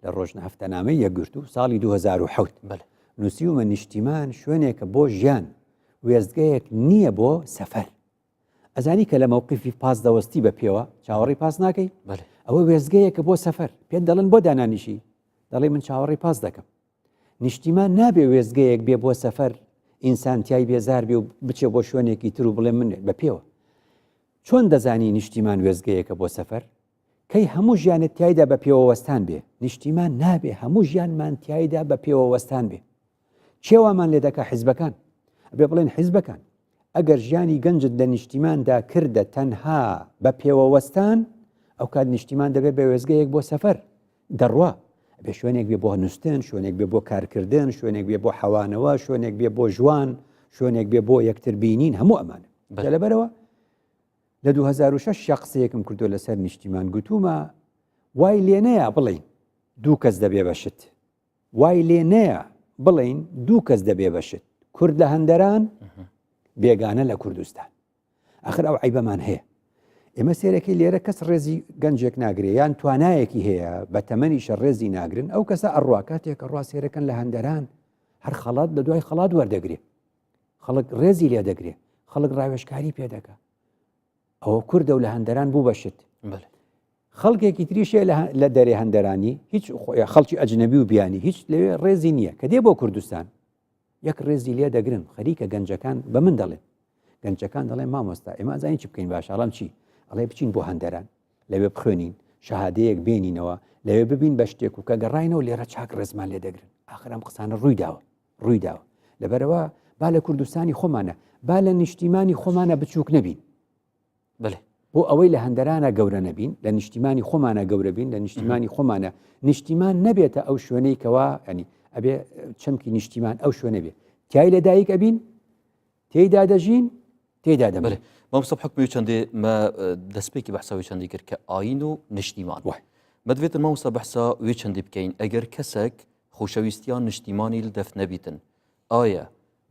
لە ڕۆژنە هەفتەنامەی یەکگرتوو ساڵی 2007 بەلێ. نووسیومە نیشتیمان شوێنێکە بۆ ژیان وێستگەیەک نییە بۆ سەفەر ئەزانی کە لە مەوقیفی پاس دەوەستی بە پێوە چاوەڕێی پاس ناکەی بەلێ. ئەوە وێستگەیەکە بۆ سەفەر پێت دەڵێن بۆ دانانیشی دەڵێ من چاوەڕێی پاس دەکەم نیشتیمان نابێ وێستگەیەک بێ بۆ سەفەر ئینسان تای بێزار بێ و بچێ بۆ شوێنێکی تر و بڵێ من بە پێوە چۆن دەزانی نیشتیمان وێستگەیەکە بۆ سەفەر؟ کەی هەموو ژیانت تیایدا بە پێوە وەستان بێ؟ نیشتیمان نابێ هەموو ژیانمان تیایدا بە پێوە وەستان بێ. کێ وامان لێ دەکا؟ حیزبەکان. ئەبێ بڵێن حیزبەکان. ئەگەر ژیانی گەنجت لە نیشتیماندا کردە تەنها بە پێوە وەستان، ئەوکات نیشتیمان دەبێ بە وێستگەیەک بۆ سەفەر. دەڕوا. ئەبێ شوێنێک بێ بۆ نوستن، شوێنێک بێ بۆ کارکردن، شوێنێک بێ بۆ حەوانەوە، شوێنێک بێ بۆ ژوان، شوێنێک بێ بۆ یەکتر بینین، هەموو ئەمانە. جا لەبەرئەوە لە 2006 شا قسەیەکم کردو لەسەر نیشتیمان گوتومە وای لێنەیە بڵێین دوو کەس دەبێ بە شت وای لێ نەیە بڵێین دوو کەس دەبێ بە شت کورد لە هەندەران بێگانە لە کوردستان ئەخر ئەو عیبەمان هەیە. ئێمە سێرەکەی لێرە کەس ڕێزی گەنجێک ناگرێ یان توانایەکی هەیە بە تەمەنیشە ڕێزی ناگرن ئەو کەسە ئەڕوا کاتێک ئەڕوا سێرەکەن لە هەندەران هەر خەڵات لە دوای خەڵات وەردەگرێ خەڵک ڕێزی لێ دەگرێ خەڵک ڕاوێژکاری پێ دەکا ئەوە کوردە و لە هەندەران بوو بە شت خەڵکێکی تریشێ لە دەرێ هەندەرانی هیچ خەڵکی ئەجنەبی و بیانی هیچ لەوێ ڕێزی نییە کە دێ بۆ کوردستان یەک ڕێزی لێ دەگرن خەریکە گەنجەکان بە من دەڵێن گەنجەکان دەڵێن مامۆستا ئێمە ئەزانین چی بکەین باشە ئەڵام چی ئەڵێ بچین بۆ هەندەران لەوێ بخوێنین شەهادەیەک بێنینەوە لەوێ ببین بە شتێک و کە گەڕاینەوە لێرە چاک ڕێزمان لێ دەگرن ئاخر ئەم قسانە ڕووی داوە ڕووی داوە لەبەرەوە با لە کوردستانی خۆمانە با لە نیشتیمانی خۆمانە بچووک نەبین بەێ بۆ ئەوەی لە هەندەرانە گەورە نەبین لە نیشتیمانی خۆمانە گەورە بین لە نیشتیمانی خۆمانە نیشتیمان نەبێتە ئەو شوێنەی کەوا ینی ئەبێ چەمکی نیشتیمان ئەو شوێنە بێ تای لە دایک ئەبین تێیدا دەژین تێدا دەمرێ مامۆستا حکمی چەندێ مە دەستپێکی بەحساوی چەندی کرد کە ئاین و نیشتیمان وای مەدوێتن مامۆستا بەحسا وێ چەندی بکەین ئەگەر کەسێک خۆشەویستیان نیشتیمانی دەف نەبیتن ئایا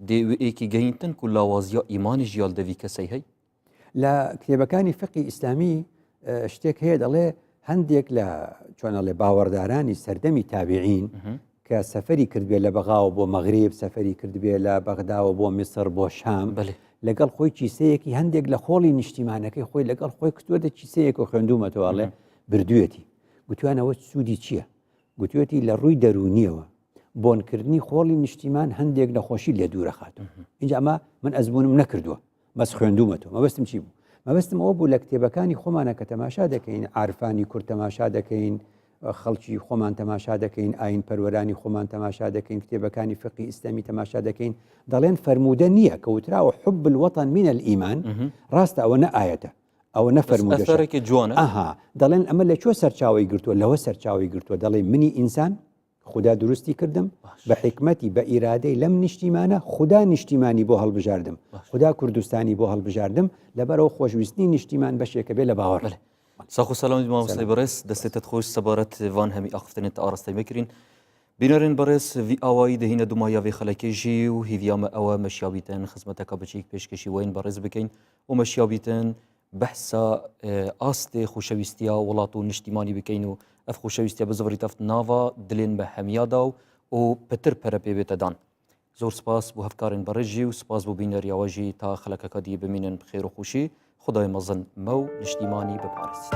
دێ وێکی گەینتن کو لاوازیا ئیمانی ژیال دەوی کەسەی هەی لە کتێبەکانی فقی ئیسلامی شتێک هەیە دەڵێ هەندێک لە چۆنەڵێ باوەڕدارانی سەردەمی تابعین کە سەفەری کردبێ لە بەغاوە بۆ مەغریب سەفەری کردبێ لە بەغداوە بۆ میسر بۆ شام لەگەڵ خۆی کیسەیەکی هەندێک لە خۆڵی نیشتیمانەکەی خۆی لەگەڵ خۆی کردووەتە کیسەیەک و خوێندومەتەوەڵێ بردوێتی گوتوانەوە سوودی چییە؟ گوتوێتی لە ڕووی دەروونیەوە بۆنکردنی خۆڵی نیشتیمان هەندێک نەخۆشی لێ دوورەخاتەوە اینجا ئەمە من ئەزمونم نەکردووە بەس خوێندومەتەوە مەبەستم چی بوو مەبەستم ئەوە بوو لە کتێبەکانی خۆمانە کە تەماشا دەکەین عارفانی کورد تەماشا دەکەین خەڵکی خۆمان تەماشا دەکەین ئاین پەروەرانی خۆمان تەماشا دەکەین کتێبەکانی فقی ئیسلامی تەماشا دەکەین دەڵێن فەرموودە نییە کە وتراوە حب الوطن من الإيمان ڕاستە ئەوە نە ئاەتە ئەوە نە فەرموودەشێکی جوانە ئەها دەڵێن ئەمە لە کوێ سەرچاوی گرتووە لەوە سەرچاوی گرتووە دەڵێ منی ئینسان خودا دروستی کردم بە حیکمەتی بە ئیرادەی لەم نیشتیمانە خودا نیشتیمانی بۆ هەڵبژاردم خودا کوردستانی بۆ هەڵبژاردم لەبەرەوە خۆشویستنی نیشتیمان بەشێکە بێ لە باوەڕ. ساخ و سەلامەت مامۆستای بەڕێز دەستێتت خۆش سەبارەت ڤان هەمی ئاخفتنێت ئاڕاستەی مەکرین بینەرên بەڕێز ڤی ئاوایی دەهینە دومایا ڤێ خەلەکێ ژی و هیڤیا مە ئەوە مەشیاویتن خزمەتەکە بچیک پێشکەشی وین بەڕێز بکەین و مەشیاویتن بەحسا ئاستێ خۆشەویستیا وڵات و نیشتیمانی بکەین و ئەف خۆشەویستیا بزڤری تەفت ناڤا دلێن بە هەمیادا و و پتر پەرە پێ بێتە دان. زۆر سپاس بۆ هەڤکارێن بەڕێز ژی و سپاس بۆ بینەریاوە ژی تا خەلەکەکە دی بمینن بخێر و خوشی خودای مەزن مە و نیشتیمانی بپارێزیت.